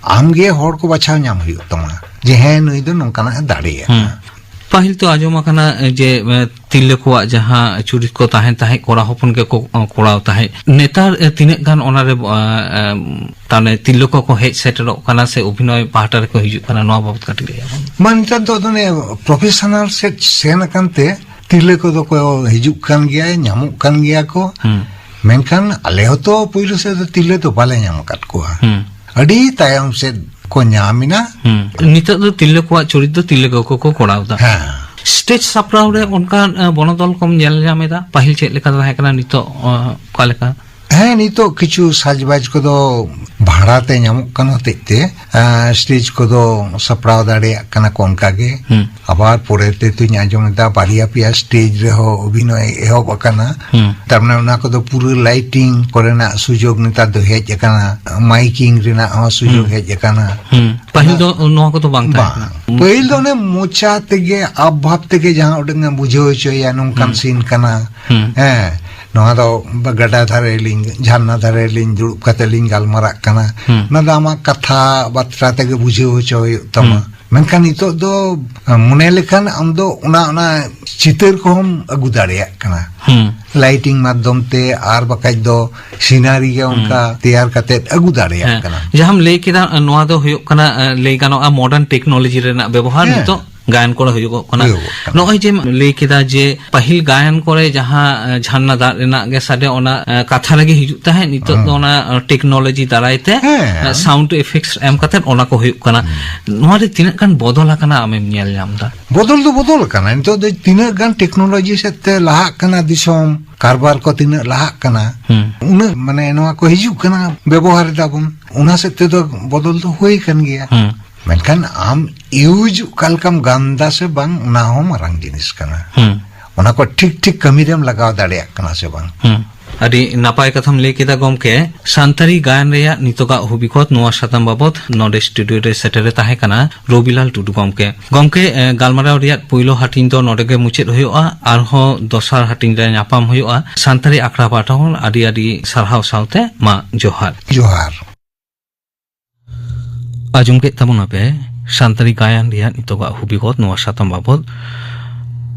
ᱟᱢᱜᱮ ᱦᱚᱲ ᱠᱚ ᱵᱟᱪᱷᱟᱣ ᱧᱟᱢ ᱦᱩᱭᱩᱜ ᱛᱟᱢᱟ᱾ ᱡᱮ ᱦᱮᱸ, ᱱᱩᱭ ᱫᱚ ᱱᱚᱝᱠᱟᱱᱟᱜ ᱮ ᱫᱟᱲᱮᱭᱟᱜᱼᱟ᱾ ᱦᱩᱸ᱾ ᱯᱟᱹᱦᱤᱞ ᱛᱚ ᱟᱸᱡᱚᱢ ᱟᱠᱟᱱᱟ ᱡᱮ, ᱮ, ᱛᱤᱨᱞᱟᱹ ᱠᱚᱣᱟᱜ ᱡᱟᱦᱟᱸ ᱪᱩᱨᱤᱛ ᱠᱚ ᱛᱟᱦᱮᱱ ᱛᱟᱦᱮᱸᱫ, ᱠᱚᱲᱟ ᱦᱚᱯᱚᱱ ᱜᱮᱠᱚ, ᱚ, ᱠᱚᱨᱟᱣ ᱛᱟᱦᱮᱸᱫ᱾ ᱱᱮᱛᱟᱨ, ᱮ, ᱛᱤᱱᱟᱹᱜ ᱜᱟᱱ ᱚᱱᱟᱨᱮ, ᱮ, ᱮ, ᱛᱟᱦᱞᱮ ᱛᱤᱨᱞᱟᱹ ᱠᱚᱠᱚ ᱦᱮᱡ ᱥᱮᱴᱮᱨᱚᱜ ᱠᱟᱱᱟ ᱥᱮ ᱚᱵᱷᱤᱱᱚᱭ ᱯᱟᱦᱴᱟ ᱨᱮᱠᱚ ᱦᱤᱡᱩᱜ ᱠᱟᱱᱟ, ᱱᱚᱣᱟ ᱵᱟᱵᱚᱛ ᱠᱟᱹᱴᱤᱡ ᱞᱟᱹᱭ ᱟᱵᱚᱱ᱾ ᱢᱟ ᱱᱮᱛᱟᱨ ᱫᱚ ᱟᱫᱚ ᱚᱱᱮ professional ᱥᱮᱫ ᱥᱮᱱ ᱟᱠᱟᱱ ᱛᱮ ᱛᱤᱨᱞᱟᱹ ᱠᱚᱫᱚ ᱠᱚ ᱦᱤᱡᱩᱜ ᱠᱟᱱ ᱜᱮᱭᱟ, ᱧᱟᱢᱚᱜ ᱠᱟᱱ ᱜᱮᱭᱟ ᱠᱚ᱾ ᱦᱩᱸ᱾ ᱢᱮᱱᱠᱷᱟᱱ ᱟᱞᱮ ᱦᱚᱸᱛᱚ ᱯᱳᱭᱞᱳ ᱥᱮᱫ ᱫᱚ ᱛᱤᱨᱞᱟᱹ ᱫᱚ ᱵᱟᱞᱮ ᱧᱟᱢ ᱟᱠᱟᱫ ᱠᱚᱣᱟ᱾ ᱦᱩᱸ᱾ ᱟᱹᱰᱤ ᱛᱟᱭᱚᱢ ᱥᱮᱫ ᱠᱚ ᱧᱟᱢ ᱮᱱᱟ᱾ ᱦᱩᱸ᱾ ᱱᱤᱛᱚᱜ ᱫᱚ ᱛᱤᱨᱞᱟᱹ ᱠᱚᱣᱟᱜ ᱪᱚᱨᱤᱛ ᱫᱚ ᱛᱤᱨᱞᱟᱹ ᱠᱚᱠᱚ ᱠᱚ ᱠᱚᱨᱟᱣ ᱮᱫᱟ᱾ ᱦᱮᱸ᱾ ᱥᱴᱮᱡᱽ ᱥᱟᱯᱲᱟᱣ ᱨᱮ ᱚᱱᱠᱟ, ᱮ, ᱵᱚᱱᱚᱫᱚᱞ ᱠᱚᱢ ᱧᱮᱞ ᱧᱟᱢ ᱮᱫᱟ? ᱯᱟᱹᱦᱤᱞ ᱪᱮᱫ ᱞᱮᱠᱟ ᱛᱟᱦᱮᱸ ᱠᱟᱱᱟ, ᱱᱤᱛᱚᱜ, ᱚ, ᱚᱠᱟ ᱞᱮᱠᱟ? ᱦᱮᱸ, ᱱᱤᱛᱚᱜ ᱠᱤᱪᱷᱩ ᱥᱟᱡᱽᱵᱟᱡᱽ ᱠᱚᱫᱚ ᱵᱷᱟᱲᱟ ᱛᱮ ᱧᱟᱢᱚᱜ ᱠᱟᱱ ᱦᱚᱛᱮᱡ ᱛᱮ, ᱮ, ᱥᱴᱮᱡᱽ ᱠᱚᱫᱚ ᱥᱟᱯᱲᱟᱣ ᱫᱟᱲᱮᱭᱟᱜ ᱠᱟᱱᱟ ᱠᱚ ᱚᱱᱠᱟ ᱜᱮ᱾ ᱦᱩᱸ᱾ ᱟᱵᱟᱨ ᱯᱚᱨᱮ ᱛᱮ ᱛᱩᱧ ᱟᱸᱡᱚᱢ ᱮᱫᱟ, ᱵᱟᱨᱭᱟ ᱯᱮᱭᱟ ᱥᱴᱮᱡᱽ ᱨᱮᱦᱚᱸ ᱚᱵᱷᱤᱱᱚᱭ ᱮᱦᱚᱵ ᱟᱠᱟᱱᱟ᱾ ᱦᱩᱸ᱾ ᱛᱟᱨ ᱢᱟᱱᱮ ᱚᱱᱟ ᱠᱚᱫᱚ ᱯᱩᱨᱟᱹ ᱞᱟᱭᱴᱤᱝ ᱠᱚᱨᱮᱱᱟᱜ ᱥᱩᱡᱳᱜᱽ ᱱᱮᱛᱟᱨ ᱫᱚ ᱦᱮᱡ ᱟᱠᱟᱱᱟ, ᱢᱟᱭᱠᱤᱝ ᱨᱮᱱᱟᱜ ᱦᱚᱸ ᱥᱩᱡᱳᱜᱽ ᱦᱩᱸ᱾ ᱦᱮᱡ ᱟᱠᱟᱱᱟ᱾ ᱦᱩᱸ᱾ ᱯᱟᱹᱦᱤᱞ ᱫᱚ ᱱᱚᱣᱟ ᱠᱚᱫᱚ ᱵᱟᱝ ᱛᱟᱦᱮᱸ ᱵᱟᱝ᱾ ᱠᱟᱱᱟ᱾ ᱯᱟᱹᱦᱤᱞ ᱫᱚ ᱚᱱᱮ ᱢᱚᱪᱟ ᱛᱮᱜᱮ ᱟᱵ ᱵᱷᱟᱵ ᱛᱮᱜᱮ ᱡᱟᱦᱟᱸ ᱩᱰᱟᱹᱝ ᱮᱢ ᱵᱩᱡᱷᱟᱹᱣ ᱦᱚᱪᱚᱭᱟ, ᱱᱚᱝᱠᱟᱱ ᱦᱩᱸ᱾ ᱥᱤᱱ ᱠᱟᱱᱟ᱾ ᱦᱩᱸ᱾ ᱦᱮᱸ, ᱱᱚᱣᱟ ᱫᱚ ᱜᱟᱰᱟ ᱫᱷᱟᱨᱮ ᱞᱤᱧ, ᱡᱷᱟᱨᱱᱟ ᱫᱷᱟᱨᱮ ᱞᱤᱧ ᱫᱩᱲᱩᱵ ᱠᱟᱛᱮ ᱞᱤᱧ ᱜᱟᱞᱢᱟᱨᱟᱜ ᱠᱟᱱᱟ᱾ ᱦᱩᱸ᱾ ᱚᱱᱟ ᱫᱚ ᱟᱢᱟᱜ ᱠᱟᱛᱷᱟ ᱵᱟᱛᱨᱟ ᱛᱮᱜᱮ ᱵᱩᱡᱷᱟᱹᱣ ᱦᱚᱪᱚ ᱦᱩᱭᱩᱜ ᱛᱟᱢᱟ᱾ ᱦᱩᱸ᱾ ᱢᱮᱱᱠᱷᱟᱱ ᱱᱤᱛᱚᱜ ᱫᱚ, ᱟ, ᱢᱚᱱᱮ ᱞᱮᱠᱷᱟᱱ ᱟᱢ ᱫᱚ ᱚᱱᱟ, ᱚᱱᱟ ᱪᱤᱛᱟᱹᱨ ᱠᱚᱦᱚᱸᱢ ᱟᱹᱜᱩ ᱫᱟᱲᱮᱭᱟᱜ ᱠᱟᱱᱟ᱾ ᱦᱩᱸ᱾ ᱞᱟᱭᱴᱤᱝ ᱢᱟᱫᱽᱫᱷᱚᱢ ᱛᱮ, ᱟᱨ ᱵᱟᱠᱷᱟᱡ ᱫᱚ ᱥᱤᱱᱟᱨᱤ ᱜᱮ ᱦᱩᱸ᱾ ᱚᱱᱠᱟ ᱛᱮᱭᱟᱨ ᱠᱟᱛᱮ ᱟᱹᱜᱩ ᱫᱟᱲᱮᱭᱟᱜ ᱦᱮᱸ᱾ ᱠᱟᱱᱟ᱾ ᱡᱟᱦᱟᱸᱢ ᱞᱟᱹᱭ ᱠᱮᱫᱟ, ᱱᱚᱣᱟ ᱫᱚ ᱦᱩᱭᱩᱜ ᱠᱟᱱᱟ, ᱞᱟᱹᱭ ᱜᱟᱱᱚᱜᱼᱟ, ᱢᱚᱰᱟᱨᱱ ᱴᱮᱠᱱᱳᱞᱚᱡᱤ ᱨᱮᱱᱟᱜ ᱵᱮᱵᱚᱦᱟᱨ ᱦᱮᱸ᱾ ᱱᱤᱛᱚᱜ ᱜᱟᱭᱟᱱ ᱠᱚᱨᱮ ᱦᱩᱭᱩᱜᱚᱜ ᱠᱟᱱᱟ᱾ ᱦᱩᱭᱩᱜᱚᱜ ᱠᱟᱱᱟ᱾ ᱱᱚᱜᱼᱚᱭ ᱡᱮᱢ ᱞᱟᱹᱭ ᱠᱮᱫᱟ ᱡᱮ ᱯᱟᱹᱦᱤᱞ ᱜᱟᱭᱟᱱ ᱠᱚᱨᱮ ᱡᱟᱦᱟᱸ, ᱮ, ᱡᱷᱟᱨᱱᱟ ᱫᱟᱜ ᱨᱮᱱᱟᱜ ᱜᱮ ᱥᱟᱰᱮ, ᱚᱱᱟ, ᱮ, ᱠᱟᱛᱷᱟ ᱨᱮᱜᱮ ᱦᱤᱡᱩᱜ ᱛᱟᱦᱮᱸᱫ, ᱱᱤᱛᱚᱜ ᱫᱚ ᱦᱩᱸ᱾ ᱚᱱᱟ, ᱮ, ᱴᱮᱠᱱᱳᱞᱚᱡᱤ ᱫᱟᱨᱟᱭ ᱛᱮ, ᱦᱮᱸ᱾ ᱮ, ᱥᱟᱣᱩᱱᱰ ᱤᱯᱷᱮᱠᱴᱥ ᱮᱢ ᱠᱟᱛᱮ ᱚᱱᱟ ᱠᱚ ᱦᱩᱭᱩᱜ ᱠᱟᱱᱟ᱾ ᱦᱩᱸ᱾ ᱱᱚᱣᱟ ᱨᱮ ᱛᱤᱱᱟᱹᱜ ᱜᱟᱱ ᱵᱚᱫᱚᱞ ᱟᱠᱟᱱᱟ ᱟᱢᱮᱢ ᱧᱮᱞ ᱧᱟᱢ ᱮᱫᱟ? ᱵᱚᱫᱚᱞ ᱫᱚ ᱵᱚᱫᱚᱞ ᱟᱠᱟᱱᱟ᱾ ᱱᱤᱛᱚᱜ ᱫᱚ ᱛᱤᱱᱟᱹᱜ ᱜᱟᱱ ᱴᱮᱠᱱᱳᱞᱚᱡᱤ ᱥᱮᱫ ᱛᱮ ᱞᱟᱦᱟᱜ ᱠᱟᱱᱟ ᱫᱤᱥᱚᱢ, ᱠᱟᱨᱵᱟᱨ ᱠᱚ ᱛᱤᱱᱟᱹᱜ ᱞᱟᱦᱟᱜ ᱠᱟᱱᱟ, ᱦᱩᱸ᱾ ᱩᱱᱟᱹᱜ ᱢᱟᱱᱮ ᱱᱚᱣᱟ ᱠᱚ ᱦᱤᱡᱩᱜ ᱠᱟᱱᱟ, ᱵᱮᱵᱚᱦᱟᱨ ᱮᱫᱟ ᱵᱚᱱ᱾ ᱚᱱᱟ ᱥᱮᱫ ᱛᱮᱫᱚ ᱵᱚᱫᱚᱞ ᱫᱚ ᱦᱩᱭ ᱟᱠᱟᱱ ᱜᱮᱭᱟ᱾ ᱦᱩᱸ᱾ ᱢᱮᱱᱠᱷᱟᱱ ᱟᱢ ᱤᱭᱩᱡᱽ ᱚᱠᱟ ᱞᱮᱠᱟᱢ ᱜᱟᱱ ᱮᱫᱟ ᱥᱮ ᱵᱟᱝ, ᱚᱱᱟ ᱦᱚᱸ ᱢᱟᱨᱟᱝ ᱡᱤᱱᱤᱥ ᱠᱟᱱᱟ᱾ ᱦᱩᱸ᱾ ᱚᱱᱟ ᱠᱚ ᱴᱷᱤᱠ ᱴᱷᱤᱠ ᱠᱟᱹᱢᱤ ᱨᱮᱢ ᱞᱟᱜᱟᱣ ᱫᱟᱲᱮᱭᱟᱜ ᱠᱟᱱᱟ ᱥᱮ ᱵᱟᱝ? ᱦᱩᱸ᱾ ᱟᱹᱰᱤ ᱱᱟᱯᱟᱭ ᱠᱟᱛᱷᱟᱢ ᱞᱟᱹᱭ ᱠᱮᱫᱟ ᱜᱚᱢᱠᱮ᱾ ᱥᱟᱱᱛᱟᱲᱤ ᱜᱟᱭᱟᱱ ᱨᱮᱭᱟᱜ ᱱᱤᱛᱚᱜᱟᱜ ᱦᱚᱵᱤᱜᱚᱛ, ᱱᱚᱣᱟ ᱥᱟᱛᱟᱢ ᱵᱟᱵᱚᱛ ᱱᱚᱰᱮ ᱥᱴᱩᱰᱤᱭᱳ ᱨᱮ ᱥᱮᱴᱮᱨ ᱮ ᱛᱟᱦᱮᱸ ᱠᱟᱱᱟ ᱨᱚᱵᱤᱞᱟᱞ ᱴᱩᱰᱩ ᱜᱚᱢᱠᱮ᱾ ᱜᱚᱢᱠᱮ, ᱮ, ᱜᱟᱞᱢᱟᱨᱟᱣ ᱨᱮᱭᱟᱜ ᱯᱩᱭᱞᱩ ᱦᱟᱹᱴᱤᱧ ᱫᱚ ᱱᱚᱰᱮ ᱜᱮ ᱢᱩᱪᱟᱹᱫ ᱦᱩᱭᱩᱜᱼᱟ᱾ ᱟᱨᱦᱚᱸ ᱫᱚᱥᱟᱨ ᱦᱟᱹᱴᱤᱧ ᱨᱮ ᱧᱟᱯᱟᱢ ᱦᱩᱭᱩᱜᱼᱟ᱾ ᱥᱟᱱᱛᱟᱲᱤ ᱟᱠᱷᱲᱟ ᱯᱟᱦᱴᱟ ᱠᱷᱚᱱ ᱟᱹᱰᱤ ᱟᱹᱰᱤ ᱥᱟᱨᱦᱟᱣ ᱥᱟᱶᱛᱮ ᱢᱟ ᱡᱚᱦᱟᱨ᱾ ᱡᱚᱦᱟᱨ᱾ ᱟᱸᱡᱚᱢ ᱠᱮᱫ ᱛᱟᱵᱚᱱᱟᱯᱮ ᱥᱟᱱᱛᱟᱲᱤ ᱜᱟᱭᱟᱱ ᱨᱮᱭᱟᱜ ᱱᱤᱛᱚᱜᱟᱜ ᱦᱚᱵᱤᱜᱚᱛ, ᱱᱚᱣᱟ ᱥᱟᱛᱟᱢ ᱵᱟᱵᱚᱛ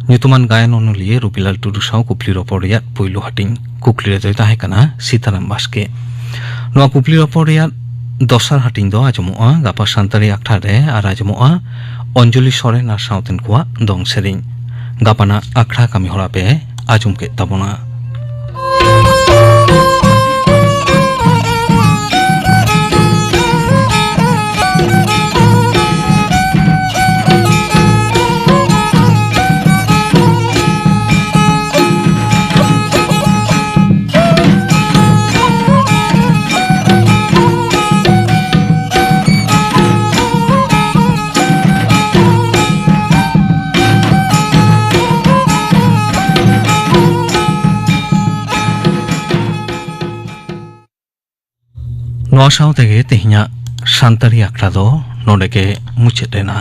ᱧᱩᱛᱩᱢᱟᱱ ᱜᱟᱭᱟᱱ ᱚᱱᱚᱞᱤᱭᱟᱹ ᱨᱚᱵᱤᱞᱟᱞ ᱴᱩᱰᱩ ᱥᱟᱶ ᱠᱩᱠᱞᱤ ᱨᱚᱯᱚᱲ ᱨᱮᱭᱟᱜ ᱯᱩᱭᱞᱩ ᱦᱟᱹᱴᱤᱧ᱾ ᱠᱩᱠᱞᱤ ᱨᱮᱫᱚᱭ ᱛᱟᱦᱮᱸ ᱠᱟᱱᱟ ᱥᱤᱛᱟᱨᱟᱢ ᱵᱟᱥᱠᱮ᱾ ᱱᱚᱣᱟ ᱠᱩᱠᱞᱤ ᱨᱚᱯᱚᱲ ᱨᱮᱭᱟᱜ ᱫᱚᱥᱟᱨ ᱦᱟᱹᱴᱤᱧ ᱫᱚ ᱟᱸᱡᱚᱢᱚᱜᱼᱟ ᱜᱟᱯᱟ ᱥᱟᱱᱛᱟᱲᱤ ᱟᱠᱷᱲᱟ ᱨᱮ, ᱟᱨ ᱟᱸᱡᱚᱢᱚᱜᱼᱟ ᱚᱧᱡᱚᱞᱤ ᱥᱚᱨᱮᱱ ᱟᱨ ᱥᱟᱶᱛᱮᱱ ᱠᱚᱣᱟᱜ ᱫᱚᱝ ᱥᱮᱨᱮᱧ᱾ ᱜᱟᱯᱟᱱᱟᱜ ᱟᱠᱷᱲᱟ ᱠᱟᱹᱢᱤ ᱦᱚᱨᱟ ᱯᱮ ᱟᱸᱡᱚᱢ ᱠᱮᱫ ᱛᱟᱵᱚᱱᱟ᱾ ᱱᱚᱣᱟ ᱥᱟᱶ ᱛᱮᱜᱮ ᱛᱮᱦᱮᱧᱟᱜ ᱥᱟᱱᱛᱟᱲᱤ ᱟᱠᱷᱲᱟ ᱫᱚ ᱱᱚᱰᱮ ᱜᱮ ᱢᱩᱪᱟᱹᱫ ᱮᱱᱟ᱾